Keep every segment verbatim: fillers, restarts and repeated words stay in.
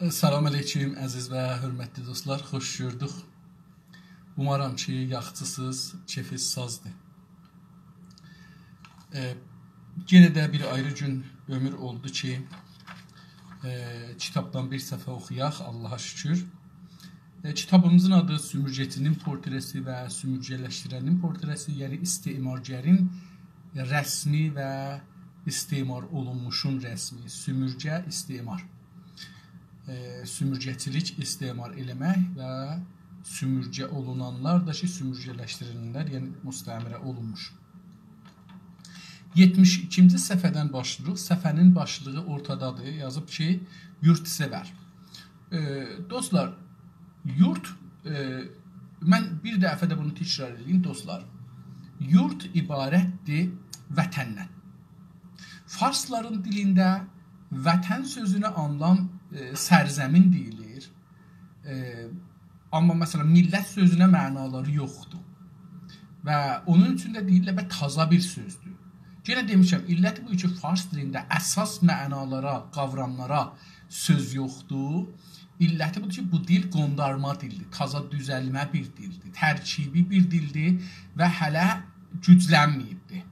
سلام علیکم، عزیز و حؤرمتلی دوستلار، خوش گؤردوک. اومارام کی، یاخشیسینیز، کئفینیز سازدیر. ائ، یئنه ده بیر آیری گون عؤمور اولدو کی، ائ، کیتابدان بیر صفحه اوخویاق، آللاها شوکور. ائ، کیتابیمیزین آدی سومورگه‌چی‌نین پورتره‌سی و سومورگه‌لشدیرنین پورتره‌سی، یعنی استعمارگرین رسمی و استعمار اولونموشون رسمی، سومورگه، استعمار. ائ، سومورگه‌چیلیک، استعمار ائله‌مک و سومورگه اولونانلار دا کی، سومورگه‌لشدیریلنلر، یعنی مستعمره اولونموش. یئتمیش ایکینجی صفحه‌دن باشلاییریق. صفحه‌نین باشلیغی اورتادادیر. یازیب کی، یورت‌سئور. ائ، دوستلار، یورت، ائ، من بیر دفعه ده بونو تکرار ائدیم، دوستلار. یورت عبارتدیر وطندن. فارسلارین دیلینده وطن سؤزونه آنلام، ائ، سرزمین دئییلیر. ائ، آمما، مثلا، میللت سؤزونه معنالاری یوخدور. و اونون اوچون ده دئییرلر، و تازا بیر سؤزدور. یئنه دئمیشم، علتی بو کی، فارس دیلینده اساس معنالارا، قاوراملارا سؤز یوخدور. علتی بودور کی، بو دیل قوندارما دیلدیر، تازا دوزلمه بیر دیلدیر، ترکیبی بیر دیلدیر و هله گوجلنمه‌ییبدیر.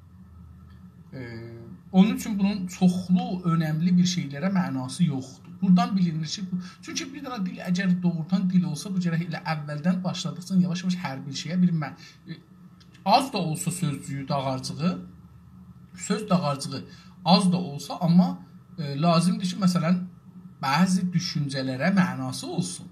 ائ، اونون اوچون بونون چوخلو، اؤنملی بیر شئیلره معناسی یوخدور. بورادان بیلینیر کی، بو، چونکی بیر دنه دیل، اگر دوغرودان دیل اولسا، بو گرک ائله اولدن باشلادیقجا یاواش-یاواش هر بیر شئیه بیر مع-، ائ، آز دا اولسا سؤزجویو، داغارجیغی، سؤز داغارجیغی آز دا اولسا، آمما، ائ، لازیمدیر کی، مثلا، بعضی دوشونجه‌لره معناسی اولسون.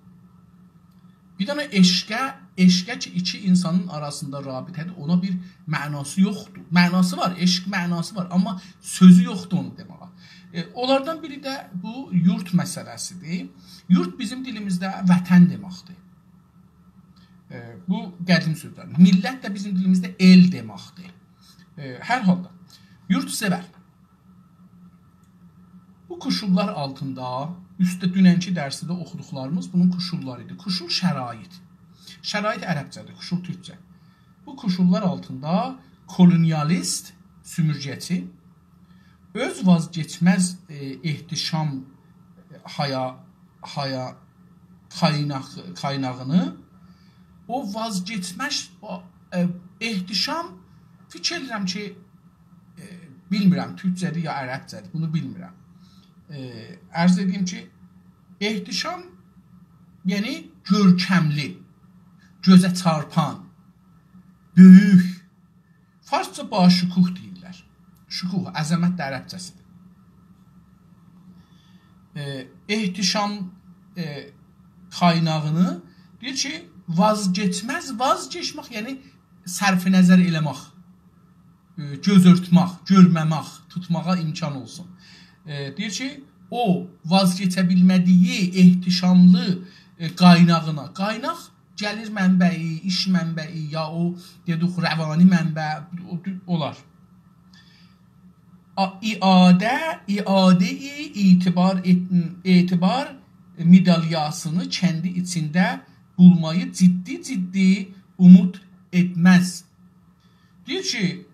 بیر دنه عشقه، عشقه کی، ایکی اینسانین آراسیندا رابطه‌دیر، اونا بیر معناسی یوخدور. معناسی وار، عشق معناسی وار، آمما سؤزو یوخدور اونو دئمه‌یه. ائ، اونلاردان بیری ده بو یورت مسئله‌سیدیر. یورت بیزیم دیلیمیزده وطن دئمکدیر. ائ، بو قدیم سؤزلر. میللت ده بیزیم دیلیمیزده ائل دئمکدیر. ائ، هر حالدا، یورت‌سئور. بو کوشوللار آلتیندا، اوستده دوننکی درسده اوخودوقلاریمیز بونون کوشوللاری ایدی. کوشول شرایط. شرایط عربجه‌دیر، کوشول تورکجه. بو کوشوللار آلتیندا کولونیالیست، سومورگه‌چی، اؤز وازگئچمز، ائ، احتشام، ائ، هایا-، هایا-، قایناق-، قایناغینی، او وازگئچمز، او، ائ، احتشام، فیکیر ائدیرم کی، ائ، بیلمیرم، تورکجه‌دیر یا عربجه‌دیر، بونو بیلمیرم. ائ، عرض ائدیم کی، احتشام، یعنی گؤرکملی، گؤزه چارپان، بؤیوک، فارسجا باشکوه دئییرلر. شکوه، عظمت ده عربجه‌سیدیر. ائ، احتشام، ائ، قایناغینی دئییر کی، وازگئچمز، وازگئچمک، یعنی صرف نظر ائله‌مک، ائ، گؤز اؤرتمک، گؤرمه‌مک، توتماغا امکان اولسون. ائ، دئییر کی، او وازگئچه بیلمه‌دیگی احتشاملی، ائ، قایناغینا، قایناق گلیر منبعی، ایش منبعی، یا او، دئدیک، روانی منبع، او دو-، اولار. آ-، اعاده، اعاده‌ی اعتبار ائت-، اعتبار مدالیاسینی کندی ایچینده بولمایی جدی جدی اومود ائتمز. دئییر کی،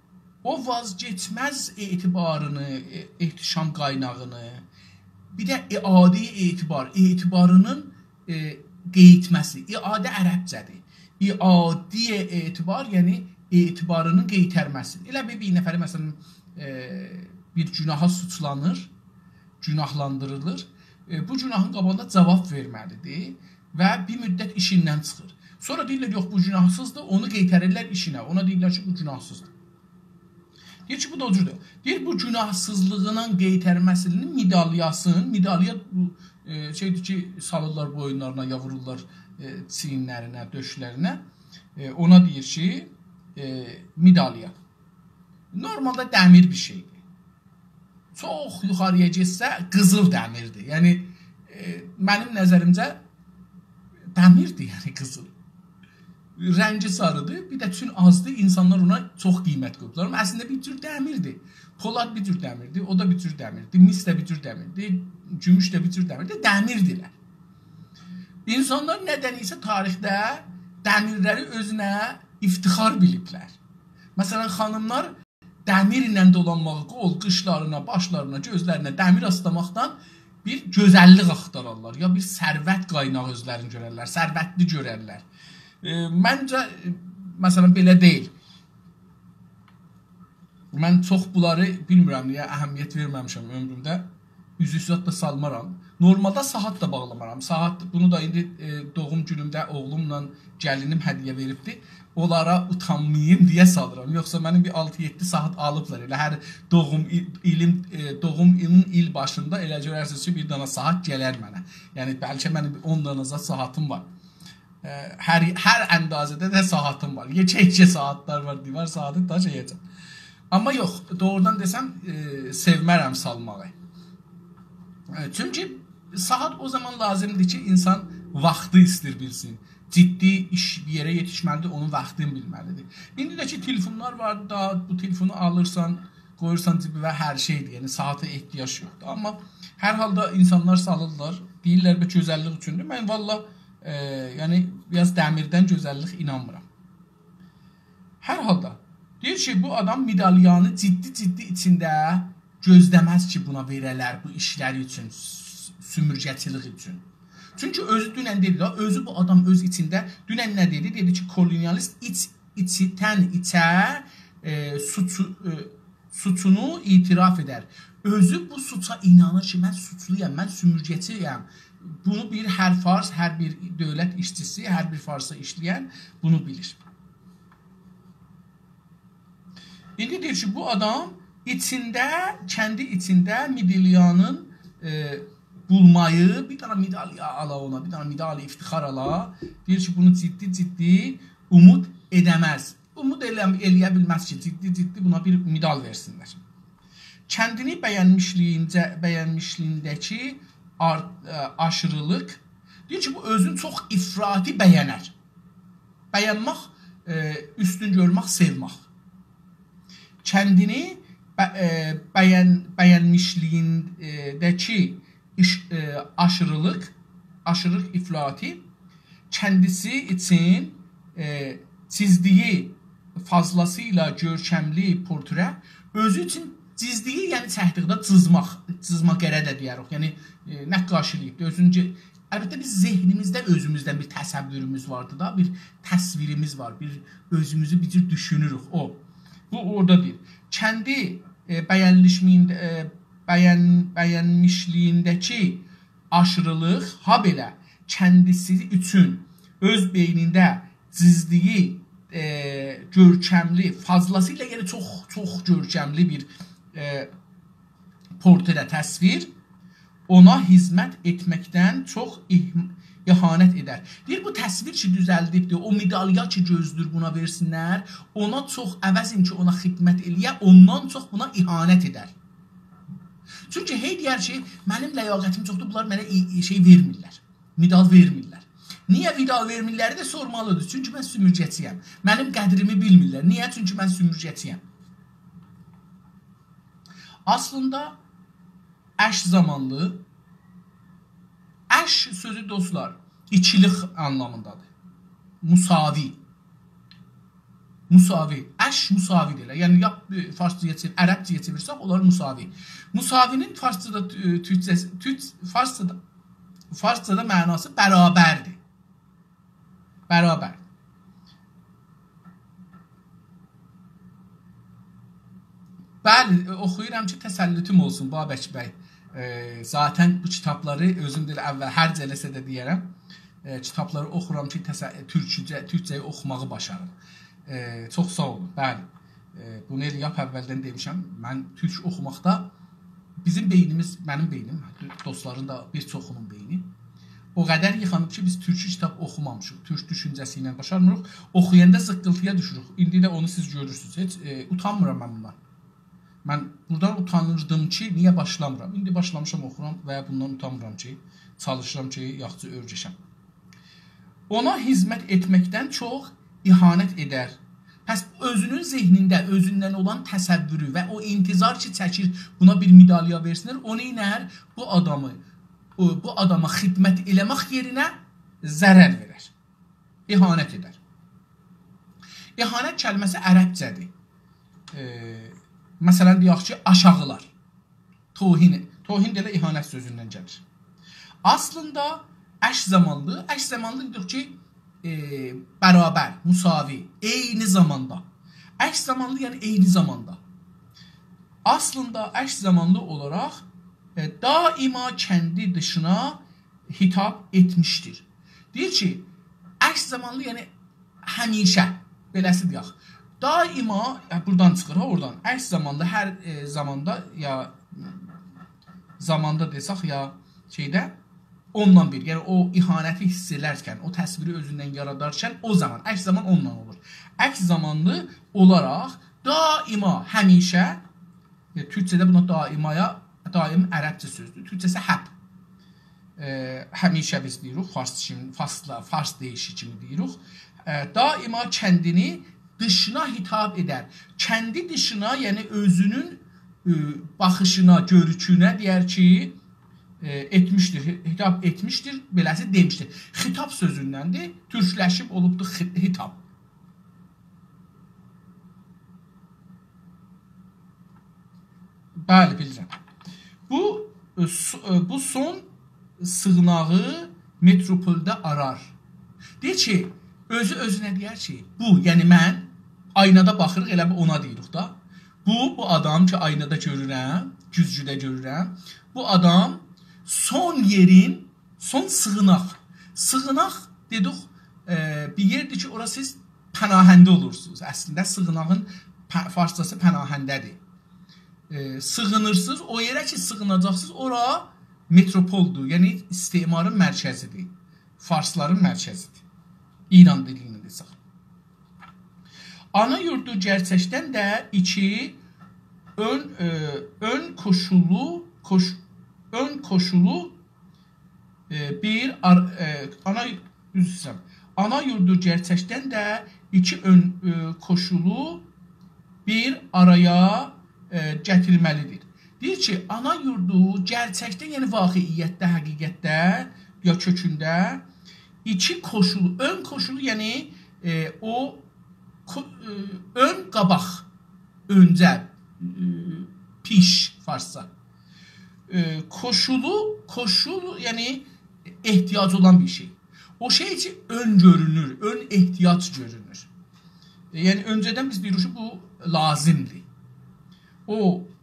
او وازگئچمز اعتبارینی، ائ، احتشام قایناغینی، بیر ده اعاده‌ی اعتبار، اعتبارینین، ائ، قئییتمه‌سی. اعاده عربجه‌دیر. اعاده‌ی اعتبار، یعنی اعتبارینین قئیترمه‌سی. ائله بیر، بیر نفری، مثلا، ائ، بیر گوناها سوچلانیر، گوناهلاندیریلیر. ائ، بو گوناهین قاباغیندا جاواب وئرمه‌لیدیر و بیر مدت ایشیندن چیخیر. سونرا دئییرلر، «یوخ، بو گوناهسیزدیر»، اونو قئیتریرلر ایشینه. اونا دئییرلر کی، بو گوناهسیزدیر. دئییر کی، بو دا او جوردور. دئییر، بو گوناهسیزلیغینین قئیترمه‌سینین مدالیاسین، مدالیا بو، ائ، شئیدیر کی، سالیرلار بوینلارینا، یا وورورلار، ائ، چیینلرینه، دؤشلرینه. ائ، اونا دئییر کی، ائ، مدالیا. نورمالدا دمیر بیر شئیدیر. چوخ یوخاری‌یا گئتسه، قیزیل دمیردیر. یعنی، ائ، منیم نظریمجه دمیردیر، یعنی قیزیل. رنگی ساریدیر، بیر ده چون آزدیر، اینسانلار اونا چوخ قیمت قویوبلار. آمما اصلینده بیر جور دمیردیر. پولاد بیر جور دمیردیر، او دا بیر جور دمیردیر، مس ده بیر جور دمیردیر، گوموش ده بیر جور دمیردیر، دمیردیرلر. اینسانلار ندن ایسه تاریخده دمیرلری اؤزونه افتخار بیلیبلر. مثلا، خانیملار دمیرله دولانماغی، قول، قیچلارینا، باشلارینا، گؤزلرینه دمیر آسلاماقدان بیر گؤزللیک آختارارلار، یا بیر ثروت قایناغی اؤزلرینی گؤررلر، ثروتلی گؤررلر. ائ، منجه، ائ، مثلا، بئله دئییل. من چوخ بونلاری بیلمیرم، نییه اهمیت وئرمه‌میشم عؤمرومده. اوزوک زاد دا سالمارام. نورمالدا ساعات دا باغلامارام. ساعات، بونو دا ایندی، ائ، دوغوم گونومده اوغلوملا گلینیم هدیه وئریبدی. اونلارا اوتانماییم دئیه سالیرام. یوخسا منیم بیر آلتی-یئددی ساعات آلیبلار. ائله هر دوغوم ایل، ایلیم، ائ، دوغوم ایلین ایل باشیندا ائله گؤررسینیز کی، بیر دنه ساعات گلر منه. یعنی، بلکه منیم بیر اون دنه زاد ساعاتیم وار. ائ، هر، هر اندازه‌ده ده ساعاتیم وار. یئکه-یئکه ساعاتلار وار، دیوار ساعاتی دا شئیه‌جن. آمما یوخ، دوغرودان دئسم، ائ، سئومرم سالماغی. ائ، چونکی ساعات او زامان لازیمدیر کی، اینسان واختی ایستیر بیلسین. جدی ایش، بیر یئره یئتیشمه‌لیدیر، اونون واختینی بیلمه‌لیدیر. ایندی ده کی، تلفونلار وار دا، بو تلفونو آلیرسان، قویورسان جیبیوه، هر شئیدیر. یعنی، ساعاتا احتیاج یوخدور. آمما هر حالدا اینسانلار سالیرلار، دئییرلر، «به گؤزللیک اوچوندور.» من والله، ائ، یعنی، بیر آز دمیردن گؤزللیک اینانمیرام. هر حالدا، دئییر کی، بو آدام مدالیانی جدی-جدی ایچینده گؤزله‌مز کی، بونا وئره‌لر بو ایشلری اوچون، س-، سومورگه‌چیلیک اوچون. چونکی اؤزو دونن دئدی ده، اؤزو بو آدام اؤز ایچینده، دونن نه دئدی؟ دئدی کی، کولونیالیست ایچ، ایچدن ایچه، ائ، سوچو، ائ، سوچونو اعتراف ائدر. اؤزو بو سوچا اینانیر کی، من سوچلویام، من سومورگه‌چی‌یم. بونو بیر هر فارس، هر بیر دؤولت ایشچیسی، هر بیر فارسدا ایشله‌ین بونو بیلیر. ایندی دئییر کی، بو آدام ایچینده، کندی ایچینده مدالیانین، ائ، بولمایی، بیر دنه مدالیا آلا اونا، بیر دنه مدال افتخار آلا. دئییر کی، بونو جدی-جدی اومود ائده‌مز. اومود ائله، ائلیه بیلمز کی، جدی-جدی بونا بیر مدال وئرسینلر. کندینی بگنمیشلیگینجه، بگنمیشلیگینده‌کی آر-، ائ، آشیریلیق. دئییر کی، بو اؤزونو چوخ افراطی بگنر. بگنمک، ائ، اوستون گؤرمک، سئومک. کندینی به-، ائ، بگن-، بگنمیشلیگینده‌کی ایش-، ائ، آشیریلیق، آشیریلیق افراطی کندیسی اوچون، ائ، جیزدیگی فاضلاسی‌یلا گؤرکملی پورتره، اؤزو اوچون جیزدیگی، یعنی چکدیگی ده جیزماق، جیزماقره ده دئیه‌ریک. یعنی، ائ، نقاشی‌لیک، اؤزونجو، البته بیز ذهنیمیزده اؤزوموزدن بیر تصوروموز واردی دا، بیر تصویریمیز وار، بیر اؤزوموزو بیر جور دوشونوروک. او، بو اورادا دئییر. کندی، ائ، بگنلیشمه‌یین-، ائ، بگن-، بگنمیشلیگینده‌کی آشیریلیق، هابئله کندیسی اوچون اؤز بئینینده جیزدیگی، ائ، گؤرکملی، فاضلاسی‌یلا، یعنی چوخ، چوخ گؤرکملی بیر، ائ، پورتره، تصویر، اونا خدمت ائتمکدن چوخ ایه-، اهانت ائدر. دئییر، بو تصویر کی دوزلدیبدیر، او مدالیا کی گؤزلور بونا وئرسینلر، اونا چوخ عوضین کی اونا خدمت ائلیه، اوندان چوخ بونا اهانت ائدر. چونکی هئی دئیر کی، منیم لیاقتیم چوخدور، بونلار منه ای-، ای-، شئی وئرمیرلر. مدال وئرمیرلر. نییه مدال وئرمیرلری ده سورمالیدیر. چونکی من سومورگه‌چی‌یم. منیم قدریمی بیلمیرلر. نییه؟ چونکی من سومورگه‌چی‌یم. اصلینده اشر زامانلی، اشر سؤزو، دوستلار، ایکیلیک آنلامیندادیر. مساوی. مساوی. اشر مساوی دئییرلر. یعنی، یا، ائ، فارسجایا چئویر-، عربجه‌یه چئویرسک، اولار مساوی. مساوی‌نین فارسجادا، ائ، تورکجه‌سی، تورک-، فارسجادا، فارسجادا معناسی برابردیر. برابر. بلی، اوخویورام کی، تسلطوم اولسون، بابک بی. ائ، ذاتاً بو کیتابلاری اؤزوم ده ائله اول هر جلسه‌ده دئیه‌رم. ائ، کیتابلاری اوخورام کی، تس-، تورکجه، تورکجه‌یی اوخوماغی باشاریم. ائ، چوخ ساغ اولون. بلی. ائ، بونو ائله لاپ اولدن دئمیشم. من تورک اوخوماقدا بیزیم بئینیمیز، منیم بئینیم، دوستلارین دا بیر چوخونون بئینی او قدر ییخانیب کی، بیز تورکجه کیتاب اوخومامیشیق. تورک دوشونجه‌سی ایله باشارمیریق. اوخویاندا زیققیلتی‌یا دوشوروک. ایندی ده اونو سیز گؤرورسونوز. هئچ، ائ، اوتانمیرام من بوندان. من بورادان اوتانیردیم کی، نییه باشلامیرام؟ ایندی باشلامیشام، اوخورام و بوندان اوتانمیرام کی، چالیشیرام کی، یاخشی اؤیرشم. اونا خدمت ائتمکدن چوخ اهانت ائدر. پس اؤزونون ذهنینده، اؤزوندن اولان تصوورو و او انتظار کی، چکیر، بونا بیر مدالیا وئرسینلر، او نئینر؟ بو آدامی، او، بو آداما خدمت ائله‌مک یئرینه ضرر وئرر. اهانت ائدر. اهانت کلمه‌سی عربجه‌دیر. ائ، مثلا، دئیک کی، آشاغیلار. توهین، توهین ده ائله اهانت سؤزوندن گلیر. اصلیندا عکس زامانلی، عکس زامانلی دئدیک کی، ائ، برابر، مساوی، عینی زاماندا. عکس زامانلی، یعنی عینی زاماندا. اصلیندا عکس زامانلی اولاراق، ائ، دائما کندی دیشینا خطاب ائتمیشدیر. دئییر کی، عکس زامانلی، یعنی همیشه، بئله‌سی دئیک. دائما، ائ، بورادان چیخیر ها، اورادان. عکس زامانلی، هر، ائ، زاماندا یا زاماندا دئسک یا شئیده، اوندان بیر، یعنی او اهانتی حیس ائلرکن، او تصویری اؤزوندن یارادارکن، او زامان، عکس زامان اونونلا اولور. عکس زامانلی اولاراق دائما، همیشه، ائ، تورکجه‌ده بونا دائمایا، دائم عربجه سؤزدور. تورکجه‌سی هب. ائ، همیشه بیز دئییریک، فارس کیمی، فارسلا، فارس دئییشی کیمی دئییریک. ائ، دائما کندینی دیشینا خطاب ائدر. کندی دیشینا، یعنی اؤزونون، ائ، باخیشینا، گؤروشونه دئیر کی، ائ، ائتمیشدیر، خطاب ائتمیشدیر، بئله‌سی دئمیشدیر. خطاب سؤزوندندیر، تورکلشیب اولوبدور خ-، خطاب. بلی، بیلیرم. بو، ائ، سو-، ائ، بو سون سیغیناغی متروپولده آرار. دئییر کی، اؤزو اؤزونه دئیر کی، بو، یعنی من، آینادا باخیریق، ائله بو اونا دئییریک دا. بو، بو آدام کی، آینادا گؤرورم، گوزگوده گؤرورم، بو آدام سون یئرین، سون سیغیناق. سیغیناق دئدیک، ائ، بیر یئردیر کی، اورا سیز پناهنده اولورسونوز. اصلینده سیغیناغین پ-، فارسجاسی پناهنده‌دیر. ائ، سیغینیرسینیز، او یئره کی سیغیناجاقسینیز، اورا متروپولدور، یعنی استعمارین مرکزیدیر، فارسلارین مرکزیدیر. ایران دیلی ایله دئسک. آنا یوردو گئرچکدن ده ایکی اؤن، ائ، اؤن کوشولو، کوش-، اؤن کوشولو ائ، بیر آر-، ائ، آنا، عذر ایسته‌ییرم. آنا یوردو گئرچکدن ده ایکی اؤن، ائ، کوشولو بیر آرایا، ائ، گتیرمه‌لیدیر. دئییر کی، آنا یوردو گئرچکدن، یعنی واقعیتده، حقیقتده، یا کؤکونده ایکی کوشولو، اؤن کوشولو، یعنی، ائ، او کو-، ائ، اؤن قاباق، اؤنجه، ائ، پیش فارسجا. ائ، کوشولو، کوشولو، یعنی احتیاج اولان بیر شئی. او شئی کی، اؤن گؤرونور، اؤن احتیاج گؤرونور. ائ، یعنی اؤنجه‌دن بیز دئییریک کی، بو لازیمدیر. او،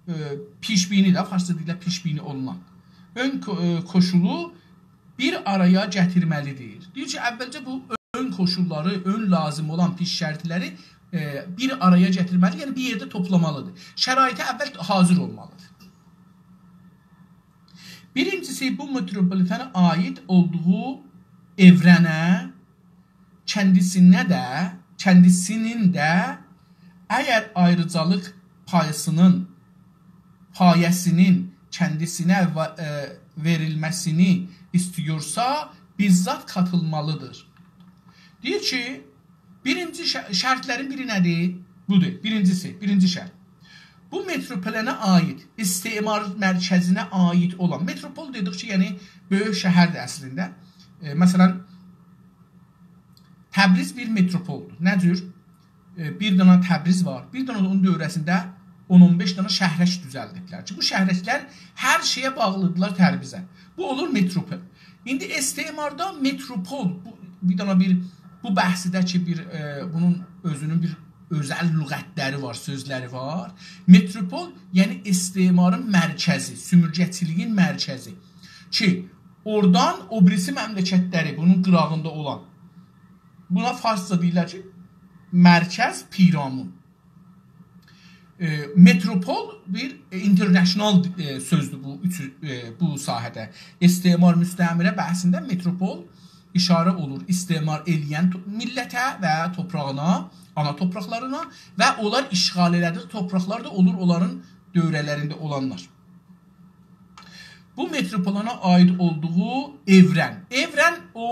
ائ، پیش‌بینی ده، فارسجا دئییرلر پیش‌بینی اولونان. اؤن کو-، ائ، کوشولو بیر آرایا گتیرمه‌لیدیر. دئییر کی، اولجه بو اؤن کوشوللاری، اؤن لازیم اولان پیش شرطلری، ائ، بیر آرایا گتیرمه‌لی، یعنی بیر یئرده توپلامالیدیر. شرایطه اول حاضر اولمالیدیر. بیرینجیسی، بو متروپولیتنه عایید اولدوغو ائورنه، کندیسینه ده، کندیسینین ده اگر آیریجالیق پاییسینین، پایه‌سینین کندیسینه و-، ائ، وئریلمه‌سینی ایسته‌ییرسه، بیزات قاتیلمالیدیر. دئییر کی، بیرینجی ش-، شرطلرین بیری نه‌دیر؟ بودور. بیرینجیسی، بیرینجی شرط. بو متروپولنه عایید، استعمار مرکزینه عایید اولان، متروپول دئدیک کی، یعنی بؤیوک شهردیر اصلینده. ائ، مثلا، تبریز بیر متروپولدور. نه جور؟ ائ، بیر دنه تبریز وار، بیر دنه ده اونون دؤوره‌سینده اون اون بئش دنه شهرک دوزلدیبلر کی، بو شهرکلر هر شئیه باغلیدیرلار تبریزه. بو اولور متروپول. ایندی استعماردا متروپول، بو، بیر دنه بیر، بو بحثده کی، بیر، ائ، بونون اؤزونون بیر اؤزل لغتلری وار، سؤزلری وار. متروپول، یعنی استعمارین مرکزی، سومورگه‌چیلیگین مرکزی. کی، اورادان او بیریسی مملکتلری، بونون قیراغیندا اولان، بونا فارسجا دئییرلر کی، مرکز پیرامون. ائ، متروپول بیر، ائ، اینترنشنال، ائ، سؤزدور بو اوچو، ائ، بو ساحه‌ده. استعمار، مستعمره بحثینده متروپول ایشاره اولور استعمار ائله‌ین تو-، میللته و توپراغینا، آنا توپراقلارینا و اونلار اشغال ائله‌دیگی توپراقلار دا اولور اونلارین دؤوره‌لرینده اولانلار. بو متروپولونا عایید اولدوغو ائورن. ائورن او،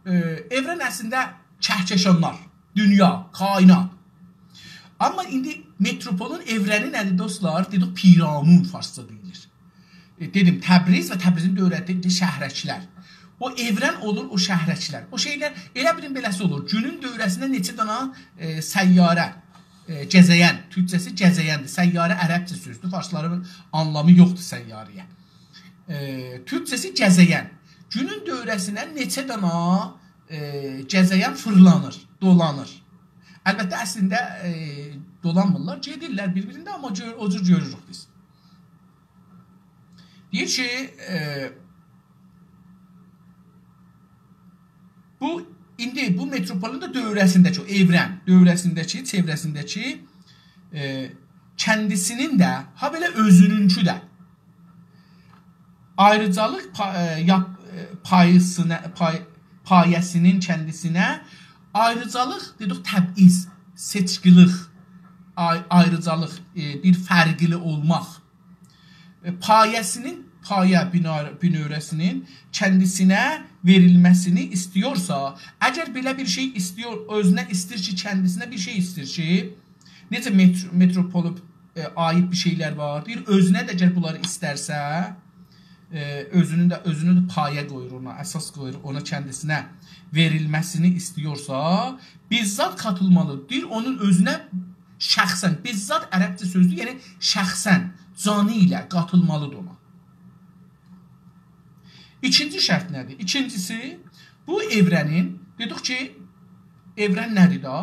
ائ، ائورن اصلینده کهکشانلار، دونیا، کائنات. آمما ایندی متروپولون ائورنی نه‌دیر، دوستلار؟ دئدیک، پیرامون فارسجا دئییلیر. ائ، دئدیم، تبریز و تبریزین دؤوره‌سینده شهرکلر. او ائورن اولور، او شهرکلر. او شئیلر، ائله بیلین، بئله‌سی اولور. گونون دؤوره‌سینده نئچه دانا، ائ، سیاره، ائ، گزه‌ین، تورکجه‌سی گزه‌یندیر. سیاره عربجه سؤزدور، فارسلارین آنلامی یوخدور سیاره‌یه. ائ، تورکجه‌سی گزه‌ین. گونون دؤوره‌سینه نئچه دانا، ائ، گزه‌گن فیرلانیر، دولانیر. البته، اصلینده، ائ، دولانمیرلار، گئدیرلر بیر-بیرینده، آمما گؤر-، او جور گؤروروک بیز. دئییر کی، ائ، بو، ایندی بو متروپولون دا دؤوره‌سینده‌کی، او ائورن دؤوره‌سینده‌کی، چئوره‌سینده‌کی، ائ، کندیسینین ده، هابئله اؤزونونکو ده آیریجالیق پا-، ائ، یاپ-، ائ، پایه‌سینه، پای-، پایه‌سینین کندیسینه آیریجالیق، دئدیک، تبعیض، سئچکیلیک، آی-، آیریجالیق، ائ، بیر فرقلی اولماق. ائ، پایه‌سینین، پایه بینار-، بینؤوره‌سینین کندیسینه وئریلمه‌سینی ایسته‌یورسا، اگر بئله بیر شئی ایسته‌یور، اؤزونه ایسته‌ییر کی، کندیسینه بیر شئی ایسته‌ییر کی، نئجه متر-، متروپولو، ائ، عایید بیر شئیلر وار. دئییر، اؤزونه ده اگر بونلاری ایسترسه، ائ، اؤزونون ده، اؤزونو ده پایه قویور اونا، اساس قویور اونا، کندیسینه وئریلمه‌سینی ایسته‌یورسا، بیززات قاتیلمالی. دئییر، اونون اؤزونه شخصاً، بیززات عربجه سؤزدور، یعنی شخصاً، جانی ایله قاتیلمالیدیر اونا. ایکینجی شرط نه‌دیر؟ ایکینجیسی، بو ائورنین، دئدیک کی، ائورن نه‌دیر دا؟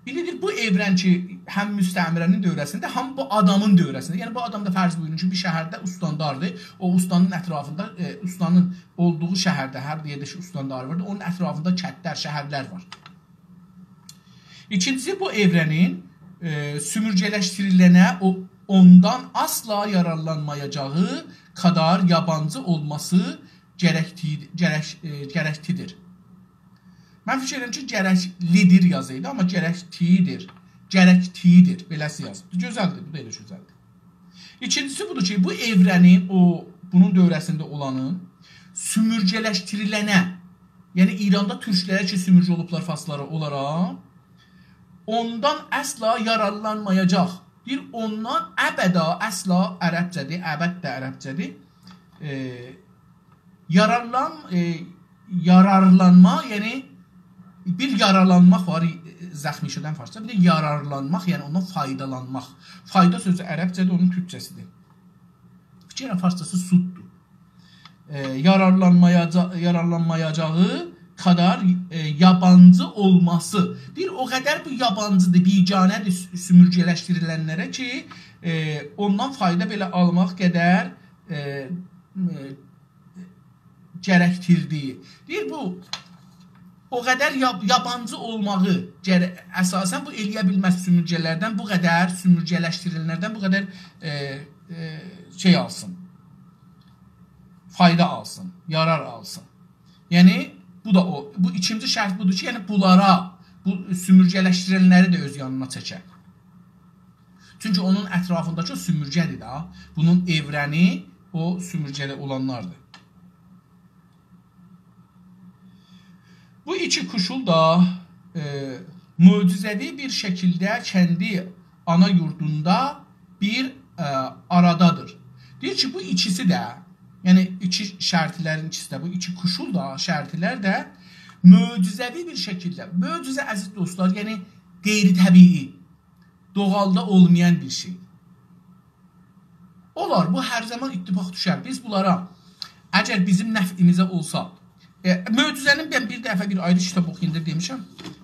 ایندی دئییر، بو ائورن کی، هم مستعمره‌نین دؤوره‌سینده، هم بو آدامین دؤوره‌سینده. یعنی، بو آدام دا فرض بویورون کی، بیر شهرده استانداردیر. او استانین اطرافیندا، ائ، استانین اولدوغو شهرده، هر یئرده کی، استانداری واردیر، اونون اطرافیندا کندلر، شهرلر وار. ایکینجیسی، بو ائورنین، ائ، سومورگه‌لشدیریلنه، او، اوندان اصلا یارارلانمایاجاغی قدر یابانجی اولماسی گرکدیگی-، گرک-، ائ، گرکلیدیر. من فیکیر ائدیرم کی، گرکلیدیر یازایدی، آمما گرکدیگیدیر. گرکدیگیدیر. بئله‌سی یازیبدیر. گؤزلدیر، بو دا ائله گؤزلدیر. ایکینجیسی بودور کی، بو ائورنین، او، بونون دؤوره‌سینده اولانین سومورگه‌لشدیریلنه، یعنی ایراندا تورکلره کی، سومورگه اولوبلار، فارسلارا، اونلارا، اوندان اصلا یارارلانمایاجاق. دئییر، اوندان ابدا، اصلا عربجه‌دیر، ابد ده عربجه‌دیر. ائ، یارارلان-، ائ، یارارلانما، یعنی بیر یارالانماق وار، ائ، زخمی شدن فارسجا، بیر ده یارارلانماق، یعنی اوندان فایدالانماق. فایدا سؤزو عربجه‌دیر، اونون تورکجه‌سیدیر. فیکر ائلیرم فارسجاسی سوددور. ائ، یارارلانمایاجا-، یارارلانمایاجاغی قدر، ائ، یابانجی اولماسی. دئییر، او قدر بو یابانجیدیر، بیگانه‌دیر سو-، سومورگه‌لشدیریلنلره کی، ائ، اوندان فایدا بئله آلماق قدر، ائ، ائ، گرکدیردیگی. دئییر، بو او قدر یاب-، یابانجی اولماغی گره-، اساساً بو ائلیه بیلمز سومورگه‌لردن بو قدر، سومورگه‌لشدیریلنلردن بو قدر، ائ، ائ، شئی آلسین، فایدا آلسین، یارار آلسین. یعنی، بو دا او، بو ایکینجی شرط بودور کی، یعنی بونلارا، بو سومورگه‌لشدیرنلری ده اؤز یانینا چکه. چونکی اونون اطرافینداکی او سومورگه‌دیر ده. بونون ائورنی او سومورگه‌ده اولانلاردیر. بو ایکی کوشول دا، ائ، معجزه‌وی بیر شکیلده کندی آنا یوردوندا بیر، ائ، آرادادیر. دئییر کی، بو ایکیسی ده، یعنی ایکی شرطلرین ایکیسی ده، بو ایکی کوشول دا، شرطلر ده معجزه‌وی بیر شکیلده. معجزه، عزیز دوستلار، یعنی غیرطبیعی، دوغالدا اولمایان بیر شئی. اولار، بو هر زامان اتفاق دوشر. بیز بونلارا، اگر بیزیم نفعیمیزه اولسا، ائ، معجزه‌نین، من بیر دفعه بیر آیری کیتاب اوخویاندا دئمیشم،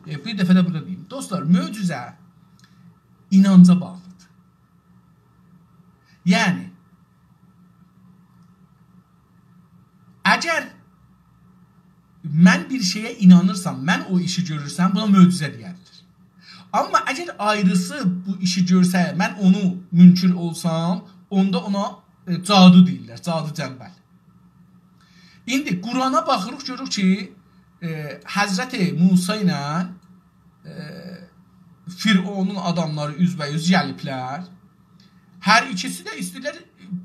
ائ، بیر دفعه ده بورادا دئییم. دوستلار، معجزه اینانجا باغلیدیر. یعنی، اگر من بیر شئیه اینانیرسام، من او ایشی گؤرورسم، بونا معجزه دئیرلر. آمما اگر آیریسی بو ایشی گؤرسه، من اونو منکر اولسام، اوندا اونا، ائ، جادو دئییرلر، جادو جنبل. ایندی قرآنا باخیریق، گؤروروک کی، ائ، حضرت موسی ایله، ائ، فرعونون آداملاری اوزبه‌اوز گلیبلر. هر ایکیسی ده ایسته‌ییرلر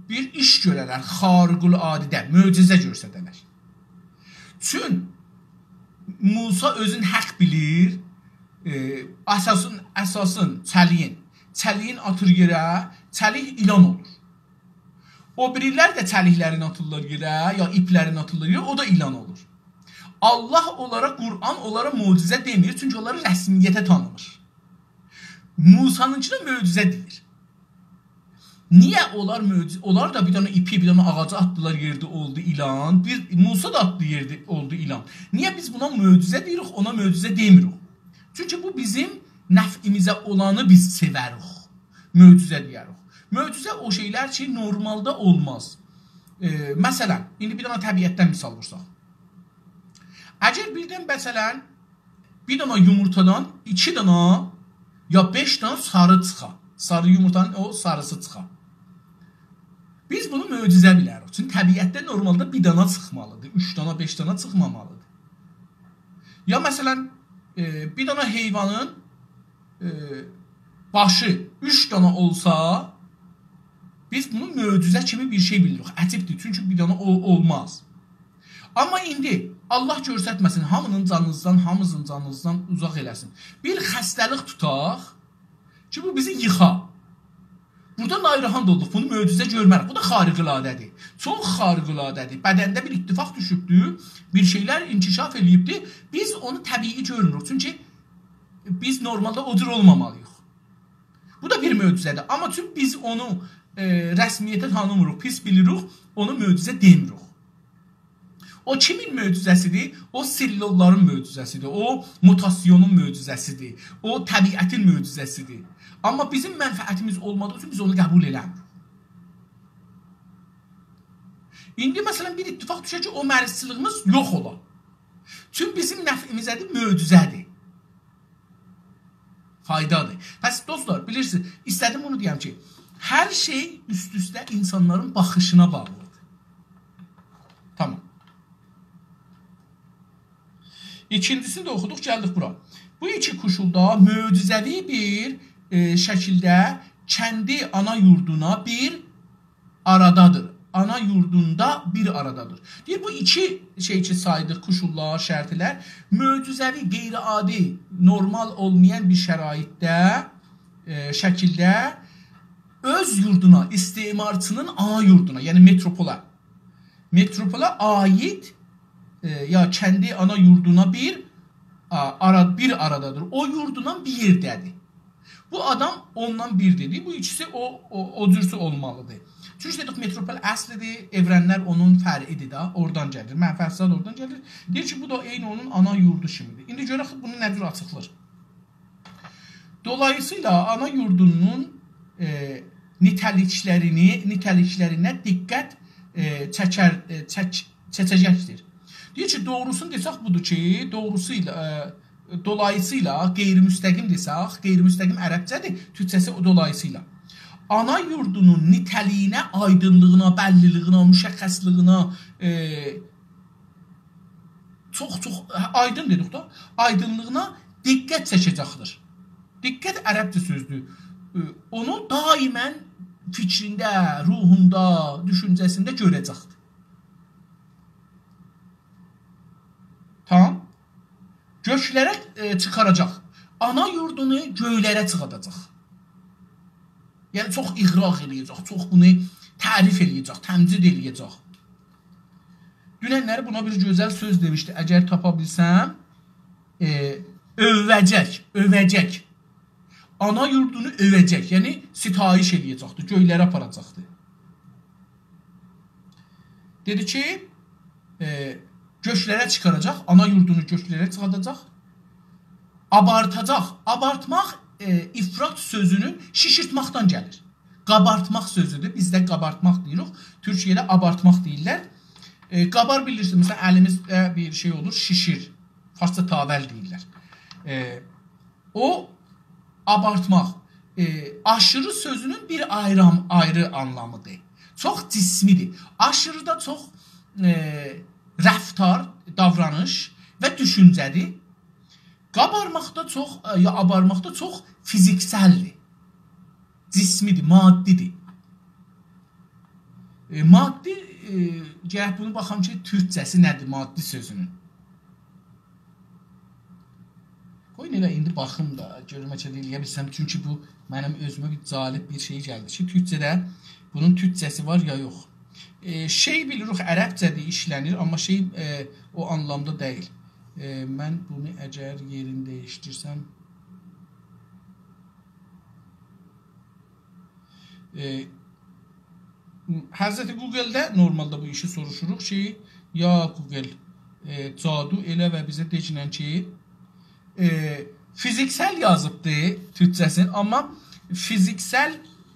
بیر ایش گؤره‌لر، خارق‌العاده، معجزه گؤرسده‌لر. چون موسی اؤزون حق بیلیر، ائ، اساسین، اساسین چلیگین، چلیگین آتیر یئره، چلیک ایلان اولور. او بیریلر ده چلیکلرینی آتیرلار یئره، یا ایپلرینی آتیرلار یئره، او دا ایلان اولور. الله اونلارا، قرآن اونلارا معجزه دئمیر، چونکی اونلاری رسمیته تانیمیر. موسی‌نینکینه معجزه دئییر. نییه اونلار معجزه، اونلار دا بیر دنه ایپی، بیر دنه آغاجی آتدیلار، یئرده اولدو ایلان. بیر موسی دا آتدی، یئرده اولدو ایلان. نییه بیز بونا معجزه دئییریک، اونا معجزه دئمیریک؟ چونکی بو بیزیم نفعیمیزه اولانی بیز سئوریک. معجزه دئیریک. معجزه او شئیلر کی، نورمالدا اولماز. ائ، مثلا، ایندی بیر دنه طبیعتدن مثال وورساق. اگر بیردن، مثلا، بیر دنه یومورتادان ایکی دنه یا بئش دنه ساری چیخا. ساری یومورتانین او ساریسی چیخا. بیز بونو معجزه بیلریک. چونکی طبیعتده نورمالدا بیر دنه چیخمالیدیر. اوچ دنه، بئش دنه چیخمامالیدیر. یا مثلا، ائ، بیر دنه حیوانین، ائ، باشی اوچ دنه اولسا، بیز بونو معجزه کیمی بیر شئی بیلیریک. عجیبدیر. چونکی بیر دنه او-، اولماز. آمما ایندی الله گؤرستمه‌سین، هامینین جانینیزدان، هامیزین جانینیزدان اوزاق ائله‌سین. بیر خسته‌لیک توتاق کی، بو بیزی ییخا. بورادا ناراحت اولدوق، بونو معجزه گؤرمه‌ریک. بو دا خارق‌العاده‌دیر. چوخ خارق‌العاده‌دیر. بدنده بیر اتفاق دوشوبدور، بیر شئیلر انکشاف ائله‌ییبدیر. بیز اونو طبیعی گؤرموروک. چونکی بیز نورمالدا او جور اولمامالیییق. بو دا بیر معجزه‌دیر. آمما چون بیز اونو، ائ، رسمیته تانیمیریق، پیس بیلیریک، اونو معجزه دئمیریک. او کیمین معجزه‌سیدیر؟ او سلوللارین معجزه‌سیدیر، او موتاسیونون معجزه‌سیدیر، او طبیعتین معجزه‌سیدیر. آمما بیزیم منفعتیمیز اولمادیغی اوچون بیز اونو قبول ائله‌میریک. ایندی، مثلا، بیر اتفاق دوشر کی، او مریضچیلیگیمیز یوخ اولا. چون بیزیم نفعیمیزه‌دیر، معجزه‌دیر. فایدادیر. پس، دوستلار، بیلیرسینیز، ایسته‌دیم بونو دئیم کی، هر شئی اوست-اوسته اینسانلارین باخیشینا باغلیدیر. تامام. ایکینجیسینی ده اوخودوق، گلدیک بورا. بو ایکی کوشولدا معجزه‌وی بیر، ائ، شکیلده کندی آنا یوردونا بیر آرادادیر. آنا یوردوندا بیر آرادادیر. دئییر، بو ایکی شئی کی سایدیق، کوشوللار، شرطلر، معجزه‌وی، غیرعادی، نورمال اولمایان بیر شرایطده، ائ، شکیلده اؤز یوردونا، استعمارچی‌نین آنا یوردونا، یعنی متروپولا، متروپولا عایید، ائ، یا کندی آنا یوردونا بیر، آ، آرا-، بیر آرادادیر. او یوردونان بیر یئرده‌دیر. بو آدام اوندان بیر دئدی. بو ایکیسی او، او، او جورسو اولمالیدیر. چونکی دئدیک، متروپول اصلیدیر، ائورنلر اونون فرعیدیر ده، اورادان گلیر. منفعت زاد اورادان گلیر. دئییر کی، بو دا عینی اونون آنا یوردو کیمیدیر. ایندی گؤرک بونو نه جور آچیقلیر. دولاییسییلا آنا یوردونون، ائ، نیته‌لیکلرینی، نیته‌لیکلرینه دقت، ائ، چکر، ائ، چک-، چکه‌جکدیر. دئییر کی، دوغروسونو دئسک بودور کی، دوغروسو ایله، ائ، دولاییسییلا، غیرمستقیم دئسک، غیرمستقیم عربجه‌دیر، تورکجه‌سی او دولاییسییلا. آنا یوردونون نیته‌لیگینه، آیدینلیغینا، بللیلیگینه، مشخصلیگینه، ائ، چوخ، چوخ، هه، آیدین دئدیک دا، آیدینلیغینا دقت چکه‌جکدیر. دقت عربجه سؤزدور. ائ، اونو دائما فیکرینده، روحوندا، دوشونجه‌سینده گؤره‌جکدیر. تامام. گؤکلره، ائ، چیخاراجاق. آنا یوردونو گؤیلره چیخاداجاق. یعنی، چوخ اغراق ائله‌یه‌جک، چوخ بونو تعریف ائله‌یه‌جک، تمجید ائله‌یه‌جک. دوننلری بونا بیر گؤزل سؤز دئمیشدی، اگر تاپا بیلسم، ائ، اؤوه‌جک، اؤوه‌جک. آنا یوردونو اؤوه‌جک، یعنی ستایش ائله‌یه‌جکدی، گؤیلره آپاراجاقدی. دئدی کی، ائ، گؤکلره چیخاراجاق، آنا یوردونو گؤکلره چیخاداجاق، آبارتاجاق. آبارتماق، ائ، افراط سؤزونون شیشیرتمکدن گلیر. قابارتماق سؤزودور. بیزده قابارتماق دئییریک، تورکیه‌ده آبارتماق دئییرلر. ائ، قابار بیلیرسینیز، مثلا، الیمیزده بیر شئی اولور، شیشیر. فارسجا تاول دئییرلر. ائ، او آبارتماق، ائ، آشیری سؤزونون بیر آیری، آیری آنلامیدیر. چوخ جسمیدیر. آشیری دا چوخ، ائ، رفتار، داورانیش و دوشونجه‌دیر. قابارماق دا چوخ، ائ، یا آبارماق دا چوخ فیزیکسلدیر. جسمیدیر، مادیدیر. ائ، مادی، ائ، گرک بونو باخام کی، تورکجه‌سی نه‌دیر مادی سؤزونون. قویون ائله ایندی باخیم دا، گؤروم بلکه ده ائله‌یه بیلسم. چونکی بو منیم اؤزومه بیر جالب بیر شئی گلدی کی، تورکجه‌ده بونون تورکجه‌سی وار یا یوخ. ائ، شئی بیلیریک، عربجه‌دیر، ایشله‌نیر، آمما شئی، ائ، او آنلامدا دئییل. ائ، من بونو اگر یئرینی دییشدیرسم، ائ، حضرت گوگلده نورمالدا بو ایشی سوروشوروق کی، یا گوگل، ائ، جادو ائله و بیزه دئگینن کی، ائ، فیزیکسل یازیبدی تورکجه‌سینی، آمما فیزیکسل،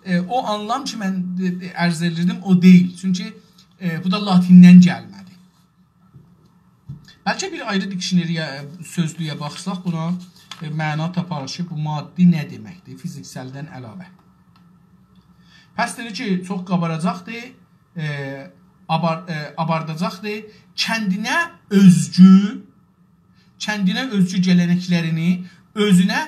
ائ، او آنلام کی، من، ائ، عرض ائدیردیم، او دئییل. چونکی، ائ، بو دا لاتیندن گلمه‌دی. بلکه بیر آیری دیکشنری‌یه، ائ، سؤزلویه باخساق بونا، ائ، معنا تاپاریق کی، بو مادی نه دئمکدیر، فیزیکسلدن علاوه. پس دئدی کی، چوخ قاباراجاقدیر، ائ، آبار-، ائ، آبارداجاقدیر. کندینه اؤزگو، کندینه اؤزگو گله‌نکلرینی اؤزونه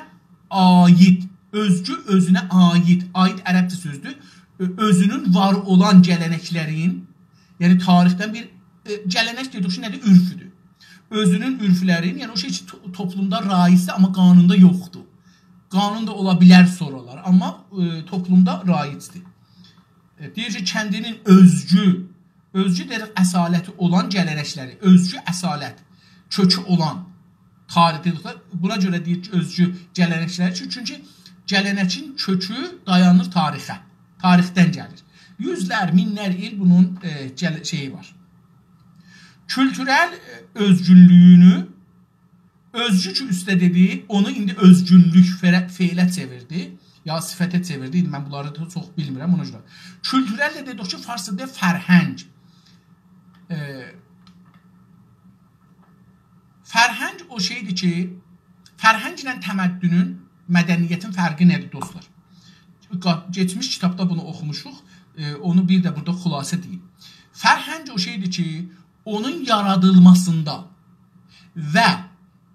عایید، اؤزگو اؤزونه عایید، عایید عربجه سؤزدور، اؤ-، اؤزونون وار اولان گله‌نکلرین، یعنی تاریخدن بیر، ائ، گله‌نک دئدیک کی، نه‌دیر؟ عرفدور. اؤزونون عرفلرین، یعنی او شئی کی، تو-، توپلومدا رایجدیر، آمما قانوندا یوخدور. قانوندا اولا بیلر سونرالار، آمما، ائ، توپلومدا رایجدیر. ائ، دئییر کی، کندینین اؤزگو، اؤزگو دئییر، اصالتی اولان گله‌نکلری، اؤزگو اصالت، کؤکو اولان، تاریخی، بونا گؤره دئییر کی، اؤزگو گله‌نکلری، چون-، چونکی گله‌نکین کؤکو دایانیر تاریخه، تاریخدن گلیر. یوزلر، مینلر ایل بونون، ائ، گل-، شئیی وار. کولتورل، ائ، اؤزگونلویونو، اؤزگو کی، اوسته دئدی، اونو ایندی اؤزگونلوک فعله، فعله چئویردی، یا صفته چئویردی. ایندی من بونلاری دا چوخ بیلمیرم، اونا گؤره. کولتورل ده دئدیک کی، فارسدا فرهنگ. ائ، فرهنگ او شئیدیر کی، فرهنگله تمدنون، مدنیتین فرقی نه‌دیر، دوستلار؟ قا-، کئچمیش کیتابدا بونو اوخوموشوق. ائ، اونو بیر ده بورادا خلاصه دئییم. فرهنگ او شئیدیر کی، اونون یارادیلماسیندا و